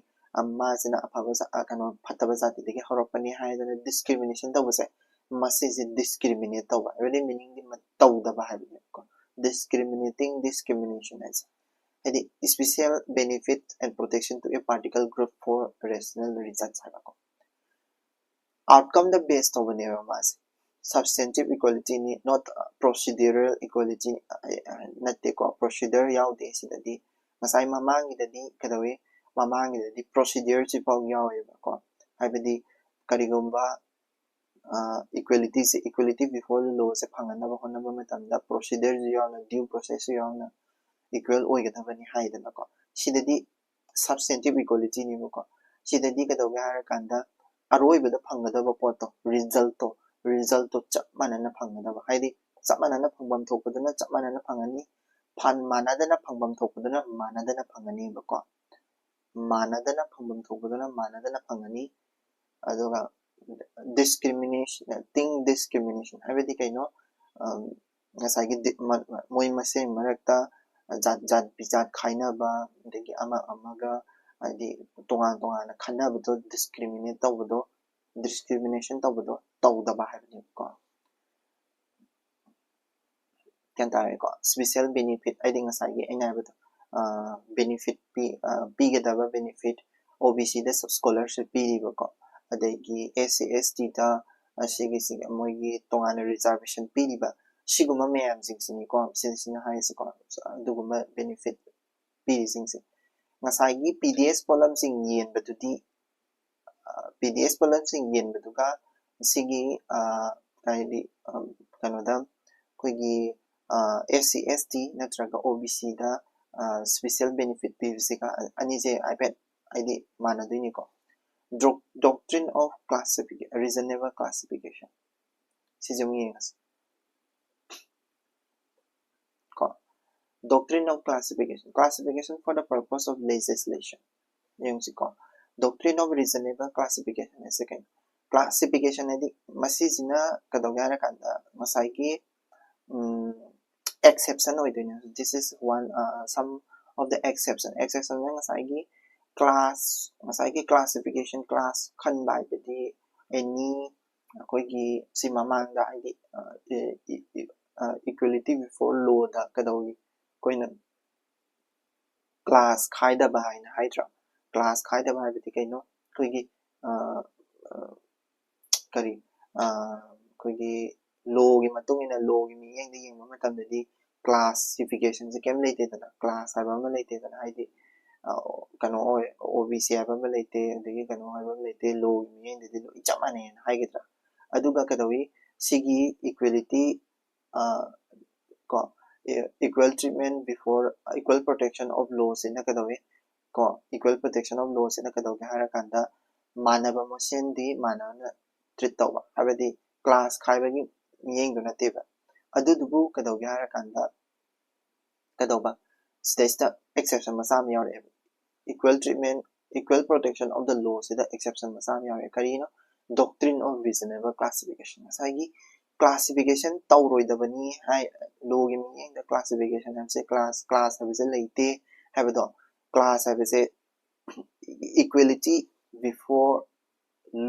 ꯃꯥꯁꯤꯅ ꯑꯐꯕ ꯀꯩꯅꯣ ꯐꯠꯇꯕ ꯖꯥꯇꯤꯗꯒꯤ ꯍꯧꯔꯛꯄꯅꯤ ꯍꯥꯏꯗꯅ ꯗꯤꯁꯀ꯭ꯔꯤꯃꯤꯅꯦꯁꯟ ꯇꯧꯕꯁꯦ, ꯃꯁꯤꯁꯦ ꯗꯤꯁꯀ꯭ꯔꯤꯃꯤꯅꯦꯠ ꯇꯧꯕ ꯍꯥꯏꯕꯗꯤ ꯃꯤꯅꯤꯡꯗꯤ ꯇꯧꯗꯕ ꯍꯥꯏꯕꯅꯦꯕꯀꯣ꯫ Discriminating discrimination ꯍꯥꯏꯁꯦ ꯍꯥꯏꯗꯤ special benefit and protection to a particular group for rational reasons ꯍꯥꯏꯕꯀꯣ꯫ ꯑꯥꯎꯠꯀꯝꯗ ꯕꯦꯁ ꯇꯧꯕꯅꯦꯕ ꯃꯥꯁꯦ꯫ Substantive equality ꯅꯤ, not procedural equality ꯅꯠꯇꯦꯀꯣ꯫ ꯄ꯭ꯔꯣꯁꯤꯗꯔ ꯌꯥꯎꯗꯦ ꯁꯤꯗꯗꯤ꯫ ꯉꯁꯥꯏ ꯃꯃꯥꯡꯒꯤꯗꯗꯤ ꯀꯩꯗꯧꯏ? ꯃꯃꯥꯡꯒꯤꯗꯗꯤ ꯄ꯭ꯔꯣꯁꯤꯗꯔꯁꯤ ꯐꯥꯎ ꯌꯥꯎꯋꯦꯕꯀꯣ꯫ ꯍꯥꯏꯕꯗꯤ ꯀꯔꯤꯒꯨꯝꯕ ꯏꯀ꯭ꯋꯦꯂꯤꯇꯤꯁꯦ, equality before the law ꯁꯦ ꯐꯪꯍꯟꯅꯕ ꯍꯣꯠꯅꯕ ꯃꯇꯝꯗ ꯄ꯭ꯔꯣꯁꯤꯗꯔꯁꯨ ꯌꯥꯎꯅ, ꯗ꯭ꯌꯨ ꯄ꯭ꯔꯣꯁꯦꯁꯁꯨ ꯌꯥꯎꯅ ꯏꯀ꯭ꯋꯦꯜ ꯑꯣꯏꯒꯗꯕꯅꯤ ꯍꯥꯏꯗꯅꯀꯣ꯫ ꯁꯤꯗꯗꯤ substantive equality ꯅꯦꯕꯀꯣ꯫ ꯁꯤꯗꯗꯤ ꯀꯩꯗꯧꯒꯦ ꯍꯥꯏꯔꯀꯥꯟꯗ ꯑꯔꯣꯏꯕꯗ ꯐꯪꯒꯗꯕ ꯄꯣꯠꯇꯣ, ꯔꯤꯖꯜꯠꯇꯣ, ꯔꯤꯖꯜꯠꯇꯣ ꯆꯞ ꯃꯥꯟꯅꯅ ꯐꯪꯒꯗꯕ꯫ ꯍꯥꯏꯗꯤ ꯆꯞ ꯃꯥꯟꯅꯅ ꯐꯪꯐꯝ ꯊꯣꯛꯄꯗꯨꯅ ꯆꯞ ꯃꯥꯟꯅꯅ ꯐꯪꯉꯅꯤ, ꯐꯟ ꯃꯥꯟꯅꯗꯅ ꯐꯪꯐꯝ ꯊꯣꯛꯄꯗꯨꯅ ꯃꯥꯟꯅꯗꯅ ꯐꯪꯒꯅꯤꯕꯀꯣ꯫ ꯃꯥꯟꯅꯗꯅ ꯐꯪꯐꯝ ꯊꯣꯛꯄꯗꯨꯅ ꯃꯥꯟꯅꯗꯅ ꯐꯪꯒꯅꯤ꯫ ꯑꯗꯨꯒ discrimination, ꯇꯤꯡ discrimination ꯍꯥꯏꯕꯗꯤ ꯀꯩꯅꯣ? ꯉꯁꯥꯏꯒꯤ ꯃꯣꯏ ꯃꯁꯦꯟ ꯃꯔꯛꯇ ꯖꯥꯠ ꯖꯥꯠ ꯕꯤꯖꯥꯠ ꯈꯥꯏꯅꯕ, ꯑꯗꯒꯤ ꯑꯃ ꯑꯃꯒ ꯍꯥꯏꯗꯤ ꯇꯣꯉꯥꯟ ꯇꯣꯉꯥꯟꯅ ꯈꯟꯅꯕꯗꯣ, ꯗꯤꯁꯀ꯭ꯔꯤꯃꯤꯅꯦꯠ ꯇꯧꯕꯗꯣ, ꯗꯤꯁꯀ꯭ꯔꯤꯃꯤꯅꯦꯁꯟ ꯇꯧꯕꯗꯣ ꯇꯧꯗꯕ ꯍꯥꯏꯕꯅꯦꯕꯀꯣ꯫ ꯒ꯭ꯌꯥꯟ ꯇꯥꯔꯦꯀꯣ? ꯁ꯭ꯄꯤꯁꯦꯜ ꯕꯦꯅꯤꯐꯤꯠ ꯍꯥꯏꯗꯤ ꯉꯁꯥꯏꯒꯤ ꯑꯩꯅ ꯍꯥꯏꯕꯗꯣ, ꯕꯦꯅꯤꯐꯤꯠ ꯄꯤ, ꯄꯤꯒꯗꯕ ꯕꯦꯅꯤꯐꯤꯠ ꯑꯣ ꯕꯤ ꯁꯤꯗ ꯁ꯭ꯀꯣꯂꯔꯁꯤꯞ ꯄꯤꯔꯤꯕꯀꯣ, ꯑꯗꯒꯤ ꯑꯦꯁ ꯁꯤ ꯑꯦꯁ ꯇꯤꯗ ꯑꯁꯤꯒꯤꯁꯤꯒꯤ ꯃꯣꯏꯒꯤ ꯇꯣꯉꯥꯟꯅ ꯔꯤꯖꯥꯔꯕꯦꯁꯟ ꯄꯤꯔꯤꯕ, ꯁꯤꯒꯨꯝꯕ ꯃꯌꯥꯝꯁꯤꯡꯁꯤꯅꯤꯀꯣ꯫ ꯁꯤꯁꯤꯅ ꯍꯥꯏꯔꯤꯁꯤꯀꯣ, ꯑꯗꯨꯒꯨꯝꯕ ꯕꯦꯅꯤꯐꯤꯠ ꯄꯤꯔꯤꯁꯤꯡꯁꯦ꯫ ꯉꯁꯥꯏꯒꯤ ꯄꯤ ꯗꯤ ꯑꯦꯁ ꯄꯣꯠꯂꯝꯁꯤꯡ ꯌꯦꯟꯕꯗꯨꯗꯤ, ꯄꯤ ꯗꯤ ꯑꯦꯁ ꯄꯣꯠꯂꯝꯁꯤꯡ ꯌꯦꯟꯕꯗꯨꯒ ꯁꯤꯒꯤ ꯍꯥꯏꯗꯤ ꯀꯩꯅꯣꯗ ꯑꯩꯈꯣꯏꯒꯤ ꯑꯦꯁ ꯁꯤ ꯑꯦꯁ ꯇꯤ ꯅꯠꯇ꯭ꯔꯒ ꯑꯣ ꯕꯤ ꯁꯤꯗ ꯁ꯭ꯄꯤꯁꯦꯜ ꯕꯦꯅꯤꯐꯤꯠ ꯄꯤꯕꯁꯤꯒ ꯑꯅꯤꯁꯦ ꯍꯥꯏꯐꯦꯠ ꯍꯥꯏꯗꯤ ꯃꯥꯟꯅꯗꯣꯏꯅꯤꯀꯣ꯫ Doctrine of classification, reasonable classification, ꯁꯤꯁꯦ ꯑꯃꯨꯛ ꯌꯦꯡꯉꯁꯤ ꯀꯣ꯫ Doctrine of classification, classification for the purpose of legislation, ꯌꯦꯡꯁꯤꯀꯣ꯫ Doctrine of reasonable classification ꯍꯥꯏꯁꯦ ꯀꯩꯅꯣ? Classification ꯍꯥꯏꯗꯤ ꯃꯁꯤꯁꯤꯅ ꯀꯩꯗꯧꯒꯦ ꯍꯥꯏꯔꯀꯥꯟꯗ ꯉꯁꯥꯏꯒꯤ exception ꯑꯣꯏꯗꯣꯏꯅꯦ꯫ This is one, some of the exception꯫ Exception ꯉꯁꯥꯏꯒꯤ class, ꯉꯁꯥꯏꯒꯤ classification class ꯈꯟꯕ ꯍꯥꯏꯕꯗꯤ any ꯑꯩꯈꯣꯏꯒꯤ ꯁꯤ ꯃꯃꯥꯡꯗ ꯍꯥꯏꯗꯤ equality before lawꯗ ꯀꯩꯗꯧꯏ, ꯑꯩꯈꯣꯏꯅ class ꯈꯥꯏꯗꯕ ꯍꯥꯏꯅ ꯍꯥꯏꯗ꯭ꯔꯥ? Class ꯈꯥꯏꯗꯕ ꯍꯥꯏꯕꯗꯤ ꯀꯩꯅꯣ? ꯑꯩꯈꯣꯏꯒꯤ ꯀꯔꯤ ꯑꯩꯈꯣꯏꯒꯤ lawꯒꯤ ꯃꯇꯨꯡ ꯏꯟꯅ lawꯒꯤ ꯃꯤꯠꯌꯦꯡꯗ ꯌꯦꯡꯕ ꯃꯇꯝꯗꯗꯤ classificationꯁꯦ ꯀꯩꯝ ꯂꯩꯇꯦꯗꯅ, class ꯍꯥꯏꯕ ꯑꯃ ꯂꯩꯇꯦꯗꯅ, ꯍꯥꯏꯗꯤ ꯀꯩꯅꯣ ꯑꯣꯏ, OBC ꯍꯥꯏꯕ ꯑꯃ ꯂꯩꯇꯦ, ꯑꯗꯒꯤ ꯀꯩꯅꯣ ꯍꯥꯏꯕ ꯑꯃ ꯂꯩꯇꯦ, lawꯒꯤ ꯃꯤꯠꯌꯦꯡꯗꯗꯤ ꯂꯣꯏ ꯆꯞ ꯃꯥꯟꯅꯩꯅ ꯍꯥꯏꯒꯗ꯭ꯔꯥ? ꯑꯗꯨꯒ ꯀꯩꯗꯧꯏ, ꯁꯤꯒꯤ equality ꯀꯣ equal treatment before equal protection of lawꯁꯤꯅ ꯀꯩꯗꯧꯏ, ꯀꯣ equal protection of lawꯁꯤꯅ ꯀꯩꯗꯧꯒꯦ ꯍꯥꯏꯔꯀꯥꯟꯗ ꯃꯥꯟꯅꯕ ꯃꯁꯦꯟꯗꯤ ꯃꯥꯟꯅꯅ treat ꯇꯧꯕ, ꯍꯥꯏꯕꯗꯤ class ꯈꯥꯏꯕꯒꯤ ꯃꯤꯠꯌꯦꯡꯗꯨ ꯅꯠꯇꯦꯕ꯫ ꯑꯗꯨꯗꯨꯕꯨ ꯀꯩꯗꯧꯒꯦ ꯍꯥꯏꯔꯀꯥꯟꯗ ꯀꯩꯗꯧꯕ, ꯁꯤꯗꯩꯁꯤꯗ exception ꯃꯆꯥ ꯑꯃ ꯌꯥꯎꯔꯛꯑꯦꯕ꯫ Equal treatment, equal protection of the lawꯁꯤꯗ exception ꯃꯆꯥ ꯑꯃ ꯌꯥꯎꯔꯛꯑꯦ꯫ ꯀꯔꯤꯅꯣ? Doctrine of reasonable classification꯫ ꯉꯁꯥꯏꯒꯤ classification ꯇꯧꯔꯣꯏꯗꯕꯅꯤ ꯍꯥꯏ, lawꯒꯤ ꯃꯤꯠꯌꯦꯡꯗ classification ꯍꯥꯏꯕꯁꯦ, class, class ꯍꯥꯏꯕꯁꯦ ꯂꯩꯇꯦ ꯍꯥꯏꯕꯗꯣ, class ꯍꯥꯏꯕꯁꯦ equality before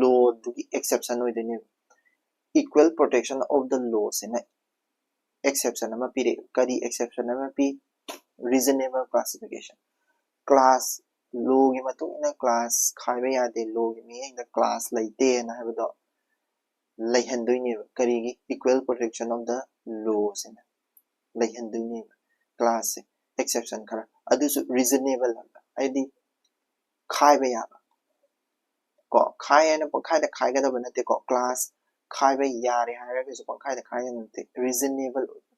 lawꯗꯨꯒꯤ exception ꯑꯣꯏꯗꯣꯏꯅꯦꯕ꯫ Equal protection of the lawꯁꯤꯅ exception ꯑꯃ ꯄꯤꯔꯛꯑꯦ꯫ ꯀꯔꯤ exception ꯑꯃ ꯄꯤ? Reasonable classification꯫ Class, lawꯒꯤ ꯃꯇꯨꯡ ꯏꯟꯅ class ꯈꯥꯏꯕ ꯌꯥꯗꯦ, lawꯒꯤ ꯃꯤꯠꯌꯦꯡꯗ class ꯂꯩꯇꯦꯅ ꯍꯥꯏꯕꯗꯣ ꯂꯩꯍꯟꯗꯣꯏꯅꯦꯕ꯫ ꯀꯔꯤꯒꯤ? Equal protection of the lawꯁꯤꯅ ꯂꯩꯍꯟꯗꯣꯏꯅꯦꯕ classꯁꯦ, exception ꯈꯔ꯫ ꯑꯗꯨꯁꯨ reasonable ꯍꯥꯏꯕ, ꯍꯥꯏꯗꯤ ꯈꯥꯏꯕ ꯌꯥꯕ꯫ ꯀꯣ, ꯈꯥꯏ ꯍꯥꯏꯅ ꯄꯪꯈꯥꯏꯗ ꯈꯥꯏꯒꯗꯕ ꯅꯠꯇꯦꯀꯣ꯫ Class ꯈꯥꯏꯕ ꯌꯥꯔꯦ ꯍꯥꯏꯔꯒꯁꯨ ꯄꯪꯈꯥꯏꯗ ꯈꯥꯏꯒꯗꯕ ꯅꯠꯇꯦ, reasonable ꯑꯣꯏꯕ꯫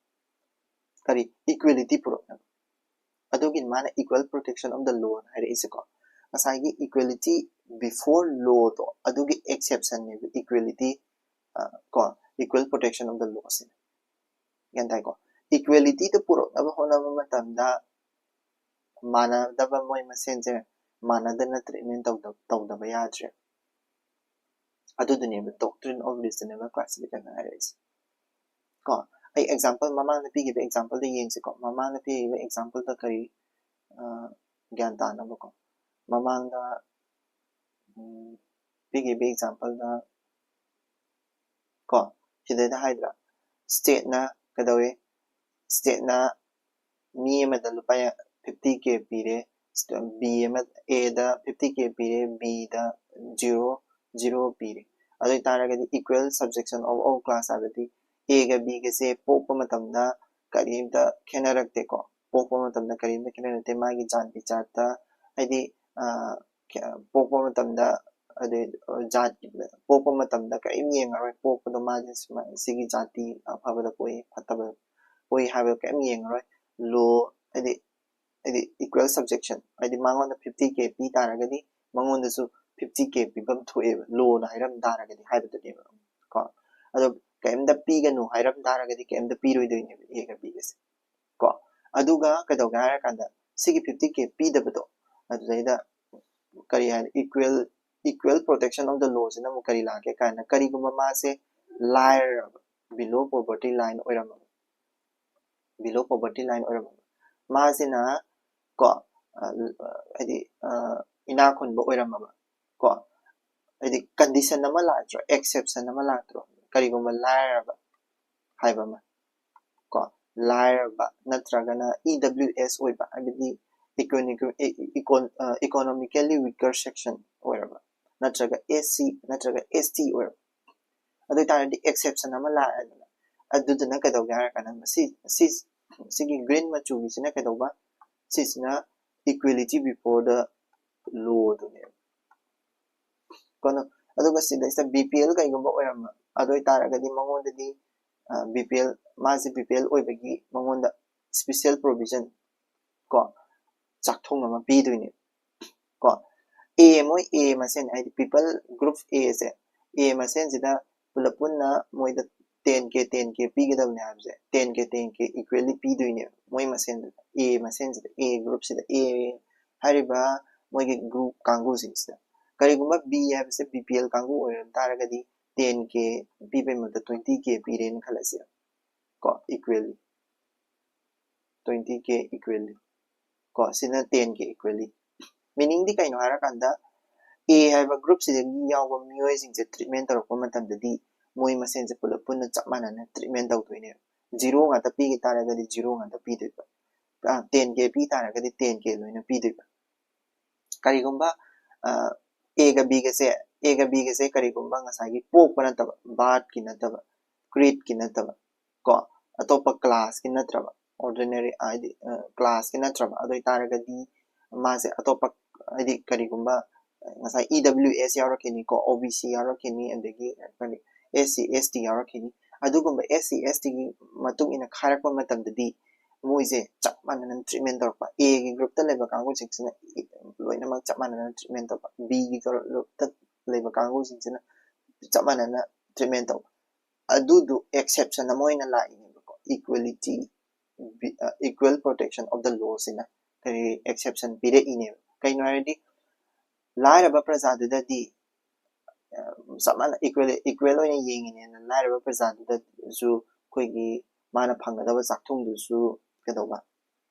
ꯀꯔꯤ? Equality ꯄꯨꯔꯛꯅꯕ꯫ ꯑꯗꯨꯒꯤ ꯃꯥꯅ equal protection of the law ꯍꯥꯏꯔꯛꯏꯁꯦꯀꯣ꯫ ꯉꯁꯥꯏꯒꯤ equality before lawꯗꯣ, ꯑꯗꯨꯒꯤ exceptionꯅꯦꯕ equality, ꯑ, ꯀꯣ, equal protection of the lawꯁꯤꯅ꯫ ꯒ꯭ꯌꯥꯟ ꯇꯥꯏꯀꯣ? Equalityꯗ ꯄꯨꯔꯛꯅꯕ ꯍꯣꯠꯅꯕ ꯃꯇꯝꯗ ꯃꯥꯟꯅꯗꯕ, ꯃꯣꯏ ꯃꯁꯦꯟꯁꯦ ꯃꯥꯟꯅꯗꯅ treatment ꯇꯧꯗ-, ꯇꯧꯗꯕ ꯌꯥꯗ꯭ꯔꯦ꯫ ꯑꯗꯨꯗꯨꯅꯦꯕ doctrine of reasonable classification ꯍꯥꯏꯔꯛꯏꯁꯦ꯫ ꯀꯣ, ꯑꯩ example, ꯃꯃꯥꯡꯗ ꯄꯤꯈꯤꯕ exampleꯗ ꯌꯦꯡꯁꯤꯀꯣ꯫ ꯃꯃꯥꯡꯗ ꯄꯤꯈꯤꯕ exampleꯗ ꯀꯔꯤ, ꯑ, ꯒ꯭ꯌꯥꯟ ꯇꯥꯅꯕꯀꯣ꯫ ꯃꯃꯥꯡꯗ ꯎꯝ, ꯄꯤꯈꯤꯕ exampleꯗ ꯀꯣ, ꯁꯤꯗꯩꯗ ꯍꯥꯏꯗ꯭ꯔꯥ, stateꯅ ꯀꯩꯗꯧꯋꯤ? Stateꯅ ꯃꯤ ꯑꯃꯗ ꯂꯨꯄꯥ fifty K ꯄꯤꯔꯦ, B ꯑꯃ, Aꯗ fifty K ꯄꯤꯔꯦ, Bꯗ zero, zero ꯄꯤꯔꯦ꯫ ꯑꯗꯨ ꯑꯣꯏꯇꯥꯔꯒꯗꯤ equal subjection of all class ꯍꯥꯏꯕꯗꯤ Aꯒ Bꯒꯁꯦ ꯄꯣꯛꯄ ꯃꯇꯝꯗ ꯀꯔꯤꯝꯇ ꯈꯦꯠꯅꯔꯛꯇꯦꯀꯣ꯫ ꯄꯣꯛꯄ ꯃꯇꯝꯗ ꯀꯔꯤꯝꯇ ꯈꯦꯠꯅꯔꯛꯇꯦ꯫ ꯃꯥꯒꯤ ꯖꯥꯇꯤ ꯖꯥꯠꯇ ꯍꯥꯏꯗꯤ, ꯑ, ꯄꯣꯛꯄ ꯃꯇꯝꯗ, ꯑꯗꯩ, ꯑ, ꯖꯥꯠ, ꯄꯣꯛꯄ ꯃꯇꯝꯗ ꯀꯔꯤꯝ ꯌꯦꯡꯉꯔꯣꯏ꯫ ꯄꯣꯛꯄꯗꯣ ꯃꯥꯁꯦ ꯁꯨꯃꯥꯏ-, ꯁꯤꯒꯤ ꯖꯥꯇꯤ ꯑꯐꯕꯗ ꯄꯣꯛꯏ, ꯐꯠꯇꯕ ꯄꯣꯛꯏ ꯍꯥꯏꯕ ꯀꯔꯤꯝ ꯌꯦꯡꯉꯔꯣꯏ꯫ Law ꯍꯥꯏꯗꯤ, ꯍꯥꯏꯗꯤ equal subjection ꯍꯥꯏꯗꯤ ꯃꯉꯣꯟꯗ fifty K ꯄꯤ ꯇꯥꯔꯒꯗꯤ ꯃꯉꯣꯟꯗꯁꯨ fifty K ꯄꯤꯐꯝ ꯊꯣꯛꯑꯦꯕ, lawꯅ ꯍꯥꯏꯔꯝ ꯇꯥꯔꯒꯗꯤ ꯍꯥꯏꯕꯗꯨꯅꯦꯕ ꯀꯣ꯫ ꯑꯗꯣ ꯀꯔꯤꯝꯇ ꯄꯤꯒꯅꯨ ꯍꯥꯏꯔꯝ ꯇꯥꯔꯒꯗꯤ ꯀꯔꯤꯝꯇ ꯄꯤꯔꯣꯏꯗꯣꯏꯅꯦꯕ Aꯒ Bꯒꯁꯦ ꯀꯣ꯫ ꯑꯗꯨꯒ ꯀꯩꯗꯧꯒꯦ ꯍꯥꯏꯔꯀꯥꯟꯗ ꯁꯤꯒꯤ fifty K ꯄꯤꯗꯕꯗꯣ, ꯑꯗꯨꯗꯩꯗ ꯀꯔꯤ ꯍꯥꯏ, equal, equal protection of the lawꯁꯤꯅ ꯑꯃꯨꯛ ꯀꯔꯤ ꯂꯥꯛꯀꯦ ꯀꯥꯏꯅ, ꯀꯔꯤꯒꯨꯝꯕ ꯃꯥꯁꯦ ꯂꯥꯏꯔꯔꯕ, below poverty line ꯑꯣꯏꯔꯝꯃꯕ, below poverty line ꯑꯣꯏꯔꯝꯃꯕ, ꯃꯥꯁꯤꯅ ꯀꯣ, ꯑ, ꯍꯥꯏꯗꯤ, ꯑ, ꯏꯅꯥꯛ ꯈꯨꯟꯕ ꯑꯣꯏꯔꯝꯃꯕ ꯀꯣ, ꯍꯥꯏꯗꯤ condition ꯑꯃ ꯂꯥꯛꯇ꯭ꯔꯣ, exception ꯑꯃ ꯂꯥꯛꯇ꯭ꯔꯣ, ꯀꯔꯤꯒꯨꯝꯕ ꯂꯥꯏꯔꯔꯕ ꯍꯥꯏꯕ ꯑꯃ ꯀꯣ, ꯂꯥꯏꯔꯕ ꯅꯠꯇ꯭ꯔꯒꯅ E W S ꯑꯣꯏꯕ, ꯍꯥꯏꯕꯗꯤ economic-, econ-, ꯑ, economically weaker section ꯑꯣꯏꯔꯕ, ꯅꯠꯇ꯭ꯔꯒ S C ꯅꯠꯇ꯭ꯔꯒ S T ꯑꯣꯏꯔꯕ, ꯑꯗꯨ ꯑꯣꯏꯇꯥꯔꯗꯤ exception ꯑꯃ ꯂꯥꯛꯑꯦꯗꯅ꯫ ꯑꯗꯨꯗꯨꯅ ꯀꯩꯗꯧꯒꯦ ꯍꯥꯏꯔꯀꯥꯟꯗ ꯃꯁꯤ, ꯁꯤ, ꯁꯤꯒꯤ green ꯃꯆꯨꯒꯤꯁꯤꯅ ꯀꯩꯗꯧꯕ? ꯁꯤꯁꯤꯅ equality before the law ꯗꯨꯅꯦꯕ꯫ ꯀꯩꯅꯣ, ꯑꯗꯨꯒ ꯁꯤꯗꯩꯁꯤꯗ B P L ꯀꯩꯒꯨꯝꯕ ꯑꯣꯏꯔꯝꯕ, ꯑꯗꯨ ꯑꯣꯏꯇꯥꯔꯒꯗꯤ ꯃꯉꯣꯟꯗꯗꯤ, ꯑ, B P L, ꯃꯥꯁꯦ B P L ꯑꯣꯏꯕꯒꯤ ꯃꯉꯣꯟꯗ special provision ꯀꯣ, ꯆꯥꯛꯊꯨꯡ ꯑꯃ ꯄꯤꯗꯣꯏꯅꯦ ꯀꯣ꯫ A, ꯃꯣꯏ A ꯃꯁꯦꯟ, ꯍꯥꯏꯗꯤ people group A say, A ꯃꯁꯦꯟꯁꯤꯗ ꯄꯨꯂꯞ ꯄꯨꯟꯅ ꯃꯣꯏꯗ ten K, ten K ꯄꯤꯒꯗꯕꯅꯦ ꯍꯥꯏꯕꯁꯦ, ten K, ten K equally ꯄꯤꯗꯣꯏꯅꯦꯕ ꯃꯣꯏ ꯃꯁꯦꯟꯗꯨꯗ, A ꯃꯁꯦꯟꯁꯤꯗ, A groupꯁꯤꯗ, A ꯍꯥꯏꯔꯤꯕ ꯃꯣꯏꯒꯤ group ꯀꯥꯡꯕꯨꯁꯤꯡꯁꯤꯗ꯫ ꯀꯔꯤꯒꯨꯝꯕ B ꯍꯥꯏꯕꯁꯦ B P L ꯀꯥꯡꯕꯨ ꯑꯣꯏꯔꯝ ꯇꯥꯔꯒꯗꯤ ten K ꯄꯤꯕꯩ ꯃꯍꯨꯠꯇ twenty K ꯄꯤꯔꯦꯅ ꯈꯜꯂꯁꯦ ꯀꯣ, equally, twenty K equally ꯀꯣ, ꯁꯤꯅ ten K equally꯫ Meaning ꯗꯤ ꯀꯩꯅꯣ ꯍꯥꯏꯔꯀꯥꯟꯗ, A ꯍꯥꯏꯕ group ꯁꯤꯗꯒꯤ ꯌꯥꯎꯕ ꯃꯤꯑꯣꯏꯁꯤꯡꯁꯦ treatment ꯇꯧꯔꯛꯄ ꯃꯇꯝꯗꯗꯤ ꯃꯣꯏ ꯃꯁꯦꯟꯁꯦ ꯄꯨꯂꯞ ꯄꯨꯟꯅ ꯆꯞ ꯃꯥꯟꯅꯅ treatment ꯇꯧꯗꯣꯏꯅꯦꯕ꯫ Zero ꯉꯥꯛꯇ ꯄꯤꯒꯤ ꯇꯥꯔꯒꯗꯤ zero ꯉꯥꯛꯇ ꯄꯤꯗꯣꯏꯕ꯫ ten K ꯄꯤ ꯇꯥꯔꯒꯗꯤ ten K ꯂꯣꯏꯅ ꯄꯤꯗꯣꯏꯕ꯫ ꯀꯔꯤꯒꯨꯝꯕ A ꯒ B ꯒꯁꯦ, A ꯒ B ꯒꯁꯦ ꯀꯔꯤꯒꯨꯝꯕ ꯉꯁꯥꯏꯒꯤ ꯄꯣꯛꯄ ꯅꯠꯇꯕ, birth ꯀꯤ ꯅꯠꯇꯕ, create ꯀꯤ ꯅꯠꯇꯕ, ꯀꯣ, ꯑꯇꯣꯞꯄ class ꯀꯤ ꯅꯠꯇ꯭ꯔꯕ, ordinary ꯍꯥꯏꯗꯤ class ꯀꯤ ꯅꯠꯇ꯭ꯔꯕ, ꯑꯗꯨ ꯑꯣꯏꯇꯥꯔꯒꯗꯤ ꯃꯥꯁꯦ ꯑꯇꯣꯞꯄ, ꯍꯥꯏꯗꯤ ꯀꯔꯤꯒꯨꯝꯕ ꯉꯁꯥꯏ E W S ꯌꯥꯎꯔꯛꯈꯤꯅꯤꯀꯣ, O B C ꯌꯥꯎꯔꯛꯈꯤꯅꯤ, ꯑꯗꯒꯤ ꯀꯔꯤ, S C, S T ꯌꯥꯎꯔꯛꯈꯤꯅꯤ꯫ ꯑꯗꯨꯒꯨꯝꯕ S C, S T ꯒꯤ ꯃꯇꯨꯡ ꯏꯟꯅ ꯈꯥꯏꯔꯛꯄ ꯃꯇꯝꯗꯗꯤ ꯃꯣꯏꯁꯦ ꯆꯞ ꯃꯥꯟꯅꯅ treatment ꯇꯧꯔꯛꯄ꯫ A ꯒꯤ group ꯇ ꯂꯩꯕ ꯀꯥꯡꯕꯨꯁꯤꯡꯁꯤꯅ ꯂꯣꯏꯅꯃꯛ ꯆꯞ ꯃꯥꯟꯅꯅ treatment ꯇꯧꯕ, B ꯒꯤ group ꯇ ꯂꯩꯕ ꯀꯥꯡꯕꯨꯁꯤꯡꯁꯤꯅ ꯆꯞ ꯃꯥꯟꯅꯅ treatment ꯇꯧꯕ꯫ ꯑꯗꯨꯗꯨ exception ꯑꯃ ꯑꯣꯏꯅ ꯂꯥꯛꯏꯅꯦꯕꯀꯣ, equality, equal protection of the law ꯁꯤꯅ ꯀꯔꯤ exception ꯄꯤꯔꯛꯏꯅꯦꯕ꯫ ꯀꯩꯅꯣ ꯍꯥꯏꯔꯗꯤ, ꯂꯥꯏꯔꯕ ꯄ꯭ꯔꯖꯥꯗꯨꯗꯗꯤ ꯆꯞ ꯃꯥꯟꯅ equal, equal ꯑꯣꯏꯅ ꯌꯦꯡꯉꯤꯅꯦꯅ ꯂꯥꯏꯔꯕ ꯄ꯭ꯔꯖꯥꯗꯨꯗꯁꯨ ꯑꯩꯈꯣꯏꯒꯤ ꯃꯥꯅ ꯐꯪꯒꯗꯕ ꯆꯥꯛꯊꯨꯡꯗꯨꯁꯨ ꯀꯩꯗꯧꯕ,